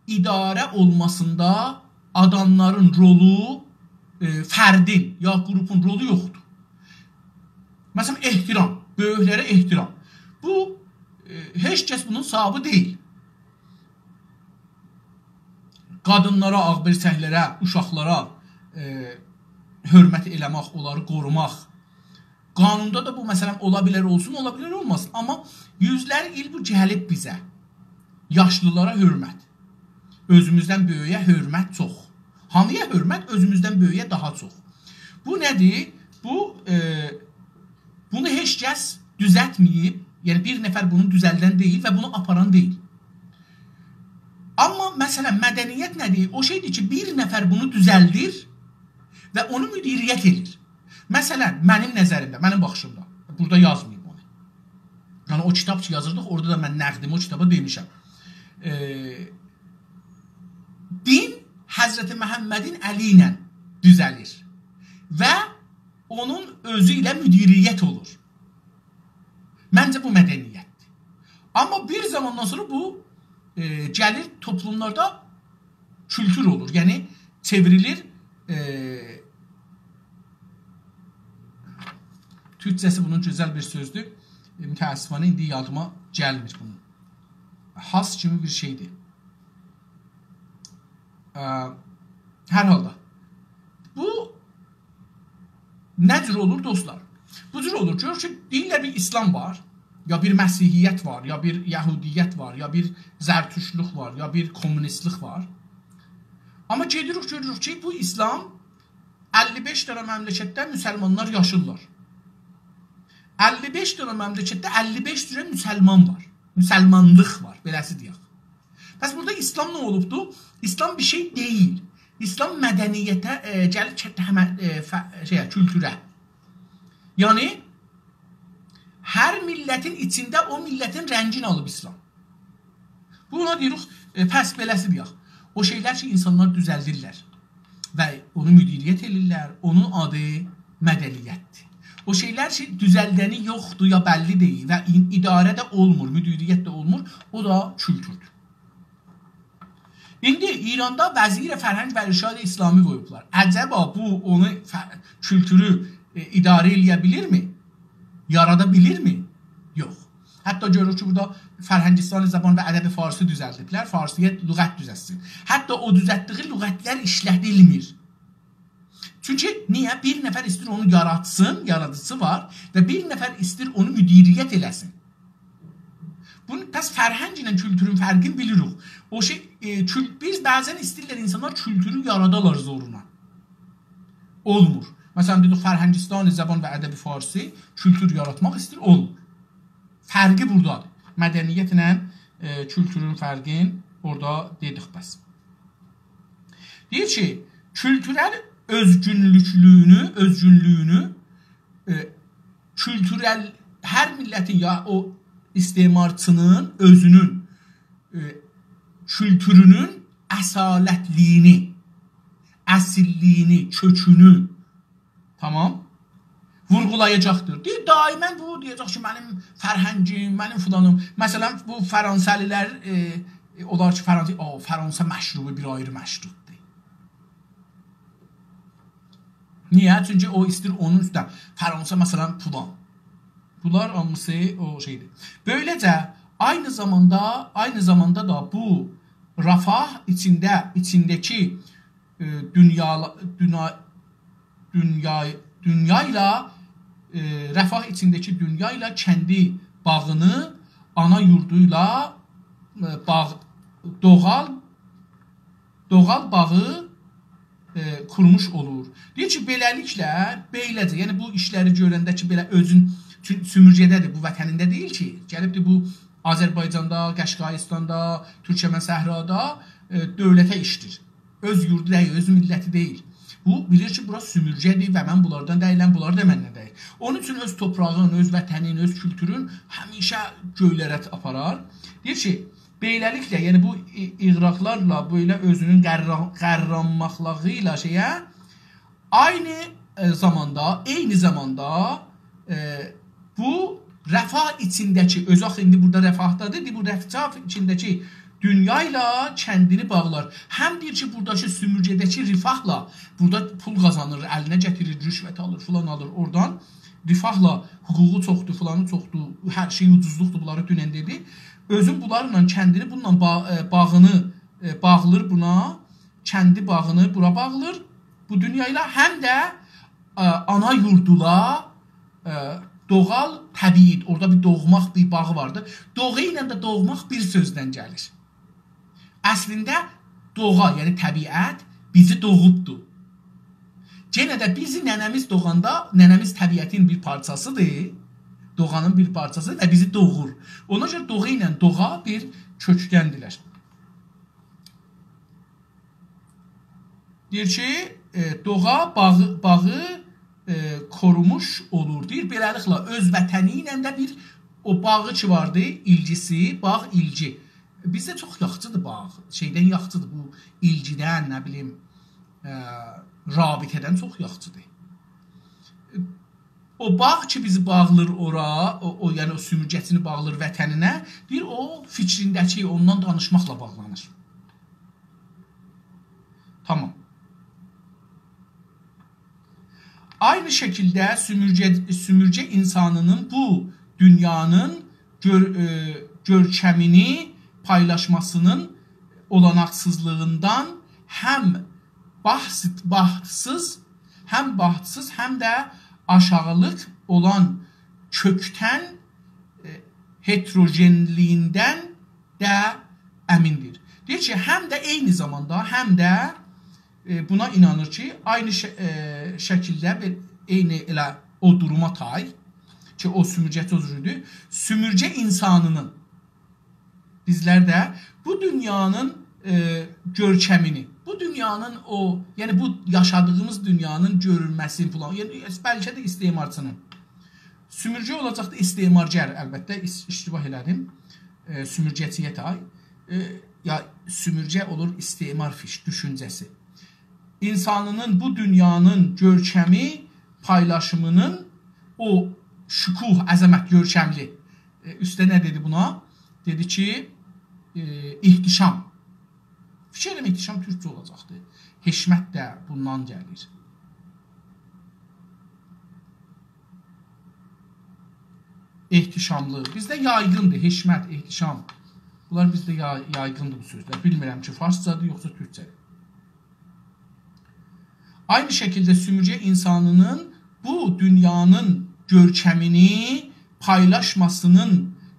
اداره اولماسیندا آداملارین رولو، ائ، فردین یا گروپون رولو یوخدور. مثلا، احترام، بؤیوکلره احترام. بو، ائ، هئچ کس بونون صاحبی دئییل. قادینلارا، آغ‌بیرچکلره، اوشاقلارا، ائ، حؤرمت ائله‌مک، اونلاری قوروماق. قانوندا دا بو، مثلا، اولا بیلر اولسون، اولا بیلر اولماسین. آمما یوزلر ایل بو گلیب بیزه. یاشلیلارا حؤرمت. اؤزوموزدن بؤیویه حؤرمت چوخ. هامییا حؤرمت، اؤزوموزدن بؤیویه داها چوخ. بو نه‌دیر؟ بو، ائ، بونو هئچ کس دوزلتمه‌ییب، یعنی بیر نفر بونو دوزلدن دئییل و بونو آپاران دئییل. آمما، مثلا، مدنیت نه‌دیر؟ او شئیدیر کی، بیر نفر بونو دوزلدیر و اونو مدیریت ائدیر. مثلا، منیم نظریمده، منیم باخیشیمدا، بورادا یازماییم اونو. یعنی، او کیتاب کی، یازیردیق، اورادا دا من نقدیمی او کیتابا دئمیشم. ائ، دین حضرت محمدین الی ایله دوزلیر و اونون اؤزو ایله مدیریت اولور. منجه، بو مدنیتدیر. آمما بیر زاماندان سونرا بو، ائ، گلیر توپلوملاردا کولتور اولور. یعنی، چئوریلیر، ائ، تورکجه‌سی بونون گؤزل بیر سؤزدور. ائ، متأسفانه ایندی یادیما گلمیر بونون. هاس کیمی بیر شئیدیر. ا، هر حالدا. بو نه جور اولور، دوستلار؟ بو جور اولور کی، گؤرور کی، دئییرلر بیر ایسلام وار، یا بیر مسیحیت وار، یا بیر یهودیت وار، یا بیر زرتشتلوق وار، یا بیر کمونیستلیک وار. آمما گئدیریک، گؤروروک کی، بو ایسلام اللی بئش دنه مملکتده مسلمانلار یاشیرلار. اللی بئش دنه مملکتده اللی بئش جوره مسلمان وار. مسلمانلیق وار، بئله‌سی دئیک. پس بورادا ایسلام نه اولوبدو؟ ایسلام بیر شئی دئییل. ایسلام مدنیته، ائ، گلیر کی، همه، ائ، فه-، شئیه، کولتوره. یعنی، هر میللتین ایچینده او میللتین رنگینی آلیب ایسلام. بونا دئییریک، ائ، پس بئله‌سی دئیک. او شئیلر کی، اینسانلار دوزلدیرلر و اونو مدیریت ائدیرلر، اونون آدی مدنیتدیر. او شئیلر کی، دوزلدنی یوخدور، یا بللی دئییل و این-، اداره ده اولمور، مدیریت ده اولمور، او دا کولتوردور. ایندی ایراندا وزیر فرهنگ و ارشاد اسلامی قویوبلار. عجبا بو اونو ف-، کولتورو، ائ، اداره ائله‌یه بیلیرمی؟ یارادا بیلیرمی؟ یوخ. حتی گؤروروک کی، بورادا فرهنگستان زبان و ادب فارسی دوزلدیبلر، فارسی‌یه لغت دوزلتسین. حتی او دوزلتدیگی لغتلر ایشله‌دیلمیر. چونکی نییه؟ بیر نفر ایسته‌ییر اونو یاراتسین، یارادیجیسی وار و بیر نفر ایسته‌ییر اونو مدیریت ائله‌سین. بونو، پس فرهنگ ایله کولتورون فرقینی بیلیریک. او شئی، ائ، کول-، بیز بعضا ایسته‌ییرلر اینسانلار کولتورو یارادالار زورونا. اولمور. مثلا، دئدیک، فرهنگستان زبان و ادب فارسی، کولتور یاراتماق ایسته‌ییر، اولمور. فرقی بورادادیر. مدنیتله، ائ، کولتورون فرقین اورادا دئدیک بس. دئییر کی، کولتورل اؤزگونلوکلویونو، اؤزگونلویونو، ائ، کولتورل، هر میللتین یا او استعمارچی‌نین اؤزونون، ائ، کولتورونون اصالتلیگینی، اصیللیگینی، کؤکونو، تامام، وورغولایاجاقدیر. دئییر، دائما بو دئیه‌جک کی، منیم فرهنگیم، منیم فلانیم. مثلا، بو فرانسه‌لی‌لر، ائ، ائ، اونلار کی، فرانسه، او، فرانسه مشروبو بیر آیری مشروبدور. نییه؟ چونکی او ایسته‌ییر اونون اوسته. فرانسه، مثلا، فلان. بونلار هامیسی او شئیدیر. بئوله‌جه، عینی زاماندا، عینی زاماندا دا بو رفاه ایچینده، ایچینده‌کی، ائ، دونیا، دونا-، دونیا، دونیا ایله، ائ، رفاه ایچینده‌کی دونیا ایله کندی باغینی آنا یوردو ایله، ائ، باغ، دوغال، دوغال باغی، ائ، قورموش اولور. دئییر کی، بئله‌لیکله، بئله‌جه، یعنی بو ایشلری گؤرنده کی، بئله اؤزون، چون سومورگه‌ده‌دیر، بو وطنینده دئییل کی، گلیبدیر بو آذربایجاندا، قشقاییستاندا، تورکمن صحرادا، ائ، دؤولته ایشله‌ییر. اؤز یوردو دئییل، اؤز میللتی دئییل. بو بیلیر کی، بورا سومورگه‌دیر و من بونلاردان دئییلم، بونلار دا مندن دئییل. اونون اوچون اؤز توپراغین، اؤز وطنین، اؤز کولتورون همیشه گؤیلره آپارار. دئییر کی، بئله‌لیکله، یعنی بو ای-، ایغراقلارلا، بئله اؤزونون قررا-، قررانماقلیغی ایله شئیه، عینی، ائ، زاماندا، عینی زاماندا، ائ، بو رفاه ایچینده‌کی، اؤزاخ ایندی بورادا رفاهدادیر، بو رفاه ایچینده‌کی دونیا ایله کندینی باغلار. هم دئییر کی، بوراداکی سومورگه‌ده‌کی رفاهلا، بورادا پول قازانیر، الینه گتیریر، رشوت آلیر، فلان آلیر اورادان. رفاهلا حقوقو چوخدور، فلانی چوخدور، هر شئی اوجوزلوقدور، بونلاری دونن دئدی. اؤزون بونلارلا کندینی، بونونلا با-، ائ، باغینی، ائ، باغلیر بونا، کندی باغینی بورا باغلیر، بو دونیا ایله، هم ده، ائ، آنا یوردونا، ائ، دوغال طبیعی، اورادا بیر دوغماق، بیر باغی واردی. دوغا ایله ده دوغماق بیر سؤزدن گلیر. اصلینده دوغا، یعنی طبیعت بیزی دوغوبدو. یئنه ده بیزی ننه‌میز دوغاندا، ننه‌میز طبیعتین بیر پارچاسیدیر، دوغانین بیر پارچاسیدیر و بیزی دوغور. اونا گؤره دوغا ایله دوغا بیر کؤکدندیلر. دئییر کی، ائ، دوغا باغی، باغی، ائ، قوروموش اولور. دئییر، بئله‌لیکله اؤز وطنی ایله ده بیر او باغی کی واردی، ایلگیسی، باغ ایلگی. بیزده چوخ یاخشیدیر باغ. شئیدن یاخشیدیر بو ایلگیدن، نه بیلیم، ائ، رابطه‌دن چوخ یاخشیدیر. او باغ کی بیزی باغلیر اورا، او، او، یعنی او سومورگه‌چینی باغلیر وطنینه، دئییر، او فیکرینده‌کی، اوندان دانیشماقلا باغلانیر. تامام. عینی شکیلده سومورگه، سومورگه اینسانینین بو دونیانین گؤر-، ائ، گؤرکمینی پایلاشماسینین اولاناقسیزلیغیندان هم بحث-، بختسیز، هم بختسیز، هم ده آشاغیلیق اولان کؤکدن، ائ، هتروژنلیگیندن ده امین‌دیر. دئییر کی، هم ده عینی زاماندا، هم ده، ائ، بونا اینانیر کی، عینی شه-، ائ، شکیلده بیر عینی ائله او دوروما تای کی، او سومورگه‌چی او جوردور. سومورگه اینسانینین، بیزلر ده بو دونیانین، ائ، گؤرکمینی، بو دونیانین او، یعنی بو یاشادیغیمیز دونیانین گؤرونمه‌سینی فلان، یعنی بلکه ده استعمارچی‌نین. سومورگه اولاجاقدی استعمارگر، البته، اس-، اشتباه ائله‌دیم. ائ، سومورگه‌چی‌یه تای. ائ، یا سومورگه اولور استعمار فیش دوشونجه‌سی. اینسانینین بو دونیانین گؤرکمی پایلاشیمینین او شکوه، عظمت، گؤرکملی. ائ، اوسته نه دئدی بونا؟ دئدی کی، ائ، احتشام. فیکیر ائدیرم، احتشام تورکجه اولاجاقدی. حشمت ده بوندان گلیر. احتشاملی. بیزده یایغیندیر، حشمت، احتشام. بونلار بیزده یا-، یایغیندیر بو سؤزلر. بیلمیرم کی، فارسجادیر، یوخسا تورکجه‌دیر. عینی شکیلده سومورگه اینسانینین بو دونیانین گؤرکمینی پایلاشماسینین،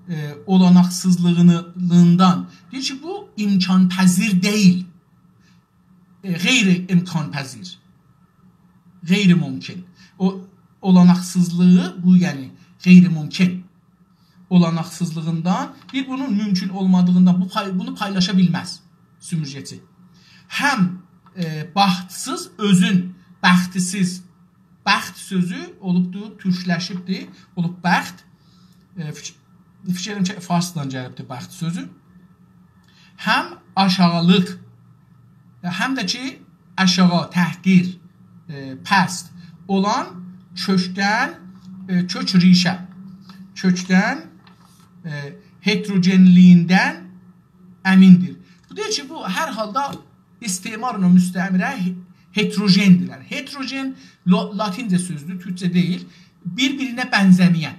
ائ، اولاناقسیزلیغیندان. دئییر کی، بو امکان‌پذیر دئییل. ائ، غیر امکان‌پذیر. غیر ممکن. او اولاناقسیزلیغی، بو، یعنی، غیر ممکن اولاناقسیزلیغیندان، بیر بونون مومکون اولمادیغیندان بو پای، بونو پایلاشا بیلمز سومورگه‌چی. هم، ائ، بختسیز، اؤزون بختسیز، بخت سؤزو اولوبدور، تورکلشیبدیر، اولوب بخت. ائ، فیک، فیکیر ائدیرم کی، فارسدان گلیبدیر بخت سؤزو. هم آشاغیلیق، هم ده کی، آشاغی، تحقیر، ائ، پست اولان کؤکدن، ائ، کؤک ریشه، کؤکدن، ائ، هتروژنلیگیندن امین‌دیر. بو دئییر کی، بو هر حالدا استعمارلا مستعمره هتروژن‌دیرلر. هتروژن لا، لاتینجه سؤزدور، تورکجه دئییل. بیر-بیرینه بنزه‌مه‌ین.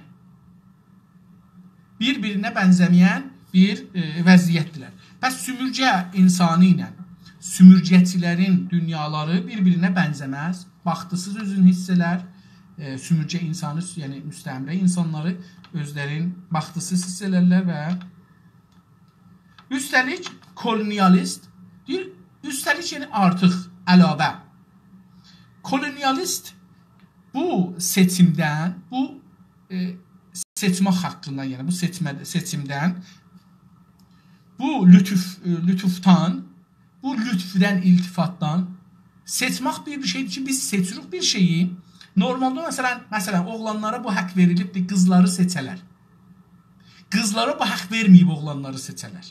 بیر-بیرینه بنزه‌مه‌ین بیر، ائ، وضعیت‌دیرلر. پس سومورگه اینسانی ایله سومورگه‌چی‌لرین دونیالاری بیر-بیرینه بنزه‌مز. بختسیز اؤزونو حیس ائلر. ائ، سومورگه اینسانی، یعنی مستعمره اینسانلاری اؤزلرین بختسیز حیس ائلرلر و اوسته‌لیک کولونیالیست، دئییر، اوسته‌لیک، یعنی آرتیق، علاوه. کولونیالیست بو سئچیمدن، بو، ائ، سئچمک حاققیندان، یعنی بو سئچمه، سئچیمدن، بو لطف، ائ، لطفدان، بو لطفدن، التفاتدان، سئچمک بیر، بیر شئی‌دیر کی، بیز سئچیریک بیر شئیی. نورمالدا، مثلا، مثلا، اوغلانلارا بو حاق وئریلیبدیر، قیزلاری سئچه‌لر. قیزلارا بو حاق وئرمه‌ییب اوغلانلاری سئچه‌لر.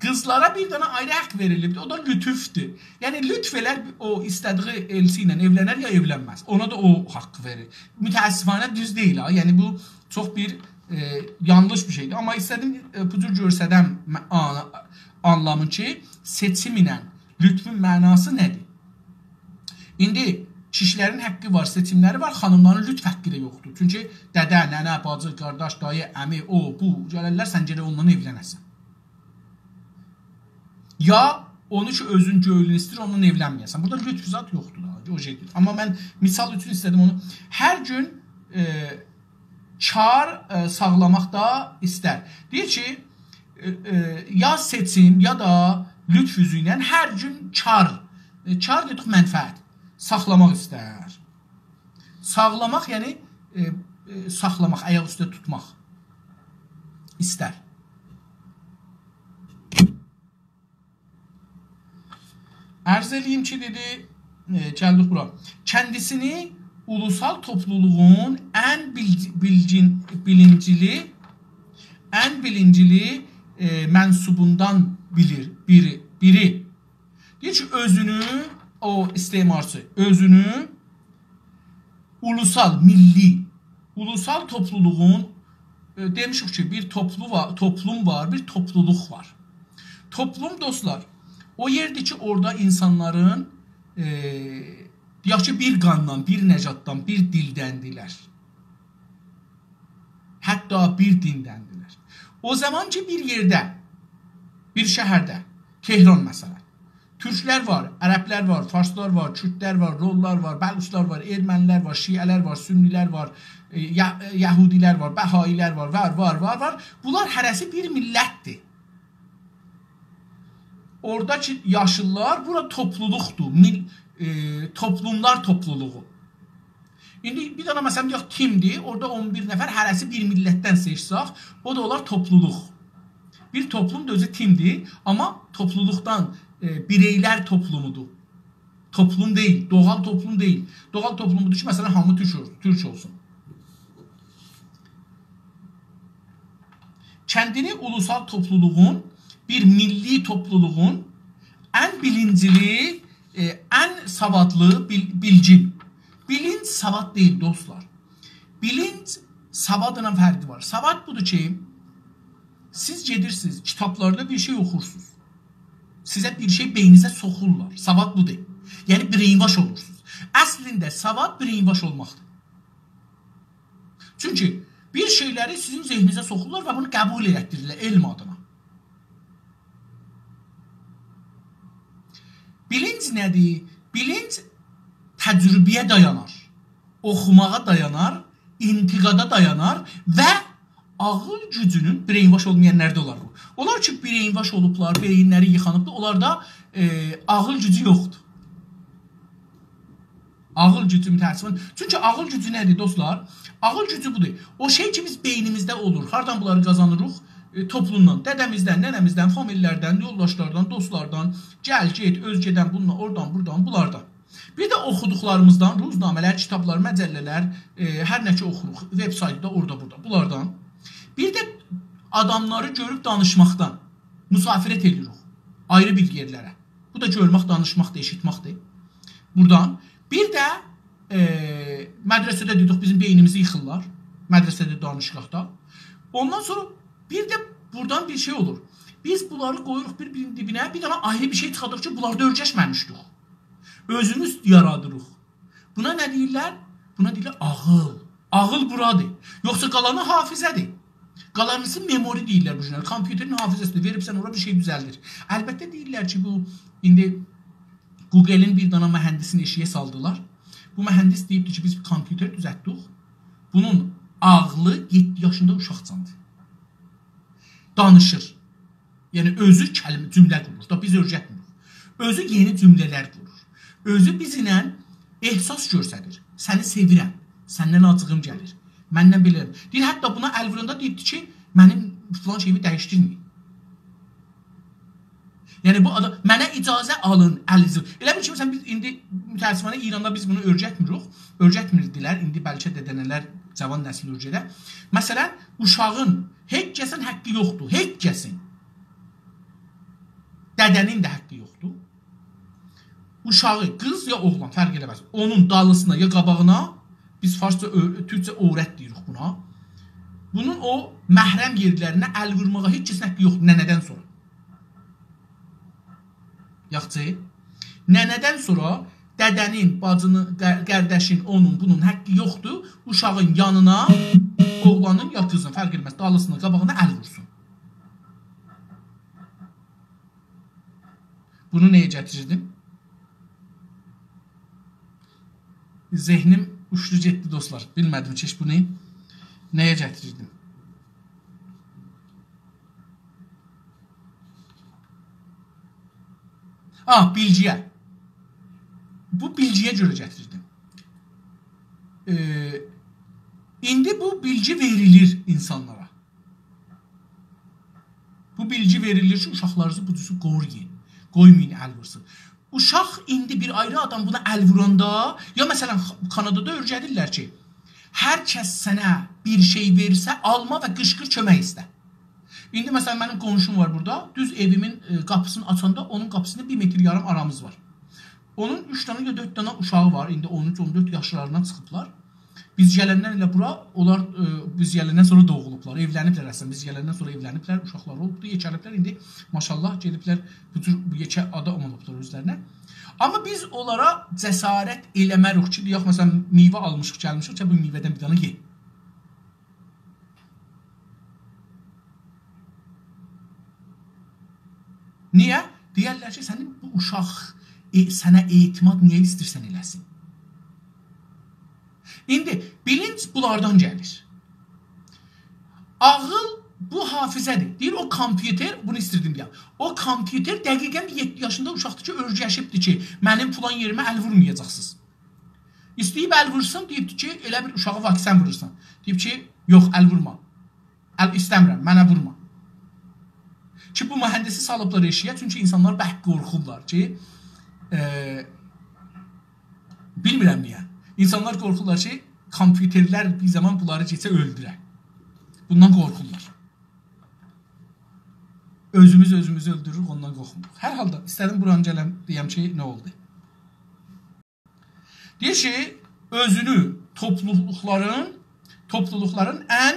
قیزلارا بیر دنه آیری حاق وئریلیبدیر، او دا لطفدور. یعنی، لطف ائلر، او ایسته‌دیگی ائلچی ایله ائولنر یا ائولنمز. اونا دا او حاققی وئریر. متأسفانه دوز دئییل ها. یعنی، بو چوخ بیر، ائ، یانلیش بیر شئی‌دیر. آمما ایسته‌دیم، ائ، بو جور گؤرسه‌دم م، آن، آنلامین کی، سئچیم ایله لطفون معناسی نه‌دیر؟ ایندی کیشی‌لرین حاققی وار، سئچیم‌لری وار، خانیم‌لارین لطف حاققی ده یوخدور. چونکی دده، ننه، باجی، قارداش، دایی، عمی، او، بو گلرلر، سن گرک اوننان ائولنه‌سن. یا اونو کی، اؤزون گؤیلون ایسته‌ییر، اوننان ائولنمه‌یه‌سن. بورادا لطف زاد یوخدور دا، او شئی‌دیر. آمما من مثال اوچون ایسته‌دیم اونو. هر گون، ائ، کار، ائ، ساخلاماق دا ایستر. دئییر کی، ائ، ائ، یا سئچیم، یا دا لطف اوزو ایله هر گون کار، ائ، کار دئدیک منفعت، ساخلاماق ایستر. ساخلاماق، یعنی، ائ، ائ، ساخلاماق، آیاق اوسته توتماق ایستر. عرض ائله‌ییم کی، دئدی، ائ، گلدیک بورا. کندیسینی اولوسال توپلولوغون ان بیلج، بیلجین، بیلینجلی، ان بیلینجلی، ائ، منسوبوندان بیلیر، بیری، بیری. دئییر کی، اؤزونو، او استعمارچی، اؤزونو اولوسال، میللی، اولوسال توپلولوغون، ائ، دئمیشیک کی، بیر توپلو وار، توپلوم وار، بیر توپلولوق وار. توپلوم، دوستلار، او یئردیر کی، اورادا اینسانلارین، ائ، دئیک کی، بیر قاندان، بیر نژاددان، بیر دیلدندیرلر. حتی بیر دیندندیرلر. او زامان کی، بیر یئرده، بیر شهرده، تهران مثلا، تورکلر وار، عربلر وار، فارسلار وار، کوردلر وار، لورلار وار، بلوچلار وار، ارمنی‌لر وار، شیعه‌لر وار، سنی‌لر وار، ائ، یه، یهودی‌لر وار، بهائی‌لر وار، وار، وار، وار، وار. بونلار هره‌سی بیر میللتدیر. اورادا کی یاشیللار، بورا توپلولوقدور، میل، ائ، توپلوملار توپلولوغو. ایندی بیر دنه، مثلا، دئیک، تیم‌دیر، اورادا اون بیر نفر، هره‌سی بیر میللتدن سئچسک، او دا اولار توپلولوق. بیر توپلوم دا اؤزو تیم‌دیر، آمما توپلولوقدان، ائ، بیرئی‌لر توپلومودور. توپلوم دئییل، دوغال توپلوم دئییل. دوغال توپلوم بودور کی، مثلا، هامی تورک اول، تورک اولسون. کندینی اولوسال توپلولوغون، بیر میللی توپلولوغون ان بیلینجلی، ائ، ان سوادلی، بیل، بیلگین. بیلینج سواد دئییل، دوستلار. بیلینج سوادلا فرقی وار. سواد بودور کی، سیز گئدیرسینیز، کیتابلاردا بیر شئی اوخورسونوز. سیزه بیر شئی بئینینیزه سوخورلار. سواد بودور. یعنی brainwash اولورسونوز. اصلینده سواد brainwash اولماقدیر. چونکی بیر شئی‌لری سیزین ذهنینیزه سوخورلار و بونو قبول ائلتدیریرلر علم آدینا. بیلینج نه‌دیر؟ بیلینج تجربه‌یه دایانار، اوخوماغا دایانار، انتقادا دایانار و عاغیل گوجونون، brainwash اولمایانلار دا اولار بو. اونلار کی، brainwash اولوبلار، بئیین‌لری ییخانیبدیر، اونلاردا، ائ، عاغیل گوجو یوخدور. عاغیل گوجو متأسفانه. چونکی عاغیل گوجو نه‌دیر، دوستلار؟ عاغیل گوجو بودور. او شئی کی، بیز بئینیمیزده اولور. هاردان بونلاری قازانیریق؟ ائ، توپلومدان، دده‌میزدن، ننه‌میزدن، فامیللردن، یولداشلاردان، دوستلاردان، گل، گئت، اؤزگه‌دن، بوندان، اورادان، بورادان، بونلاردان. بیر ده اوخودوقلاریمیزدان، روزنامه‌لر، کیتابلار، مجله‌لر، ائ، هر نه کی اوخوروق، وب‌سایتدا، اورادا، بورادا، بونلاردان. بیر ده آداملاری گؤروب دانیشماقدان مسافرت ائدیریک آیری بیر یئرلره. بو دا گؤرمک، دانیشماقدیر، ائشیتمکدیر. بورادان. بیر ده، ائ، مدرسه‌ده دئدیک، بیزیم بئینیمیزی ییخیرلار. مدرسه‌ده، دانشگاهدا. اوندان سونرا بیر ده بورادان بیر شئی اولور. بیز بونلاری قویوروق بیر-بیرینین دیبینه، بیر دنه آیری بیر شئی چیخاردیریق کی، بونلاردا اؤیرشمه‌میشدیک. اؤزوموز یارادیریق. بونا نه دئییرلر؟ بونا دئییرلر عاغیل. عاغیل بورادیر. یوخسا قالانی حافظه‌دیر. قالانیسی مئموری دئییرلر بو گونلر. کامپیوترین حافظه‌سیدیر. وئریبسن اورا، بیر شئی دوزلدیر. البته دئییرلر کی، بو ایندی گوگلین بیر دنه مهندسینی ائشیگه سالدیلار. بو مهندس دئییبدی کی، بیز بیر کامپیوتر دوزلتدیک. بونون عاغلی یئددی یاشیندا اوشاقجاندیر. دانیشیر. یعنی اؤزو کلمه، جمله قورور. دا بیز اؤیرتمیریک. اؤزو یئنی جمله‌لر قورور. اؤزو بیزله احساس گؤستریر. سنی سئویرم. سندن آجیغیم گلیر. مندن بئله. دئییر، حتی بونا ال ووراندا دئییبدی کی، منیم فلان شئییمی دییشدیرمه‌یین. یعنی بو آدام، «منه اجازه آلین، الینیزی.» ائله بیل کی، مثلا، بیز ایندی متأسفانه ایراندا بیز بونو اؤیرتمیریک. اؤیرتمیردیلر. ایندی بلکه ده ننه‌لر، جاوان نسیل اؤیره‌در. مثلا، اوشاغین هئچ کسین حاققی یوخدور. هئچ کسین. دده‌نین ده حاققی یوخدور. اوشاغی، قیز یا اوغلان، فرق ائله‌مز. اونون دالیسینا یا قاباغینا، بیز فارسجا، اؤ-، تورکجه عورت دئییریک بونا. بونون او محرم یئرلرینه ال وورماغا هئچ کسین حاققی یوخدور ننه‌دن سونرا. یاخشی. ننه‌دن سونرا دده‌نین، باجینین، قا-، قارداشین، اونون، بونون حاققی یوخدور اوشاغین یانینا، اوغلانین یا قیزین، فرق ائله‌مز، دالیسینا، قاباغینا ال وورسون. بونو نه‌یه گتیردیم؟ ذهنیم اوچدو گئتدی، دوستلار. بیلمه‌دیم کی، بونو نه‌یه گتیردیم. آ، بیلگی‌یه. بو بیلگی‌یه گؤره گتیردیم. ائ، ایندی بو بیلگی وئریلیر اینسانلارا. بو بیلگی وئریلیر کی، اوشاقلارینیزی بو جور قورویون. قویمایین ال وورسون. اوشاق ایندی بیر آیری آدام بونا ال ووراندا، یا مثلا، خ-، کانادادا اؤیره‌دیرلر کی، هر کس سنه بیر شئی وئرسه، آلما و قیشقیر، کؤمک ایسته. ایندی، مثلا، منیم قونشوم وار بورادا. دوز ائویمین، ائ، قاپیسینی آچاندا اونون قاپیسینی بیر متر یاریم آرامیز وار. اونون اوچ دنه یا دؤرد دنه اوشاغی وار. ایندی اون اوچ، اون دؤرد یاشلاریندان چیخیبلار. بیز گلندن ائله بورا، اونلار، ائ، بیز گلندن سونرا دوغولوبلار، ائولنیبلر اصلینده. بیز گلندن سونرا ائولنیبلر، اوشاقلاری اولوبدو، یئکه‌لیبلر. ایندی ماشاالله گلیبلر، بو جور یئکه آدام اولوبلار اؤزلرینه. آمما بیز اونلارا جسارت ائله‌مه‌ریک کی، دئیک، مثلا، میوه آلمیشیق، گلمیشیک کی، بو میوه‌دن بیر دنه یئ. نییه؟ دئیرلر کی، سنین بو اوشاق، ائ، سنه اعتماد نییه ایسته‌ییرسن ائله‌سین؟ ایندی بیلینج بونلاردان گلیر. عاغیل بو حافظه‌دیر. دئییر، او کامپیوتر، بونو ایستیردیم دئیم. او کامپیوتر دقیقا یئددی یاشیندا اوشاقدیر کی، اؤیرشیبدیر کی، منیم فلان یئریمه ال وورمایاجاقسینیز. ایسته‌ییب ال وورسون، دئییبدیر کی، ائله بیل اوشاغا واکسن وورورسان. دئییب کی، یوخ، ال وورما. ال ایسته‌میرم، منه وورما. کی، بو مهندسی سالیبلار ائشیگه، چونکی اینسانلار برک قورخورلار کی، ائ، بیلمیرم نییه. اینسانلار قورخورلار کی، کامپیوترلر بیر زامان بونلاری کئچه اؤلدوره. بوندان قورخورلار. اؤزوموز اؤزوموزو اؤلدوروروک، اوندان قورخموروق. هر حالدا ایسته‌دیم بورانی گلم، دئیم کی، نه اولدو. دئییر کی، اؤزونو توپلولوقلارین، توپلولوقلارین ان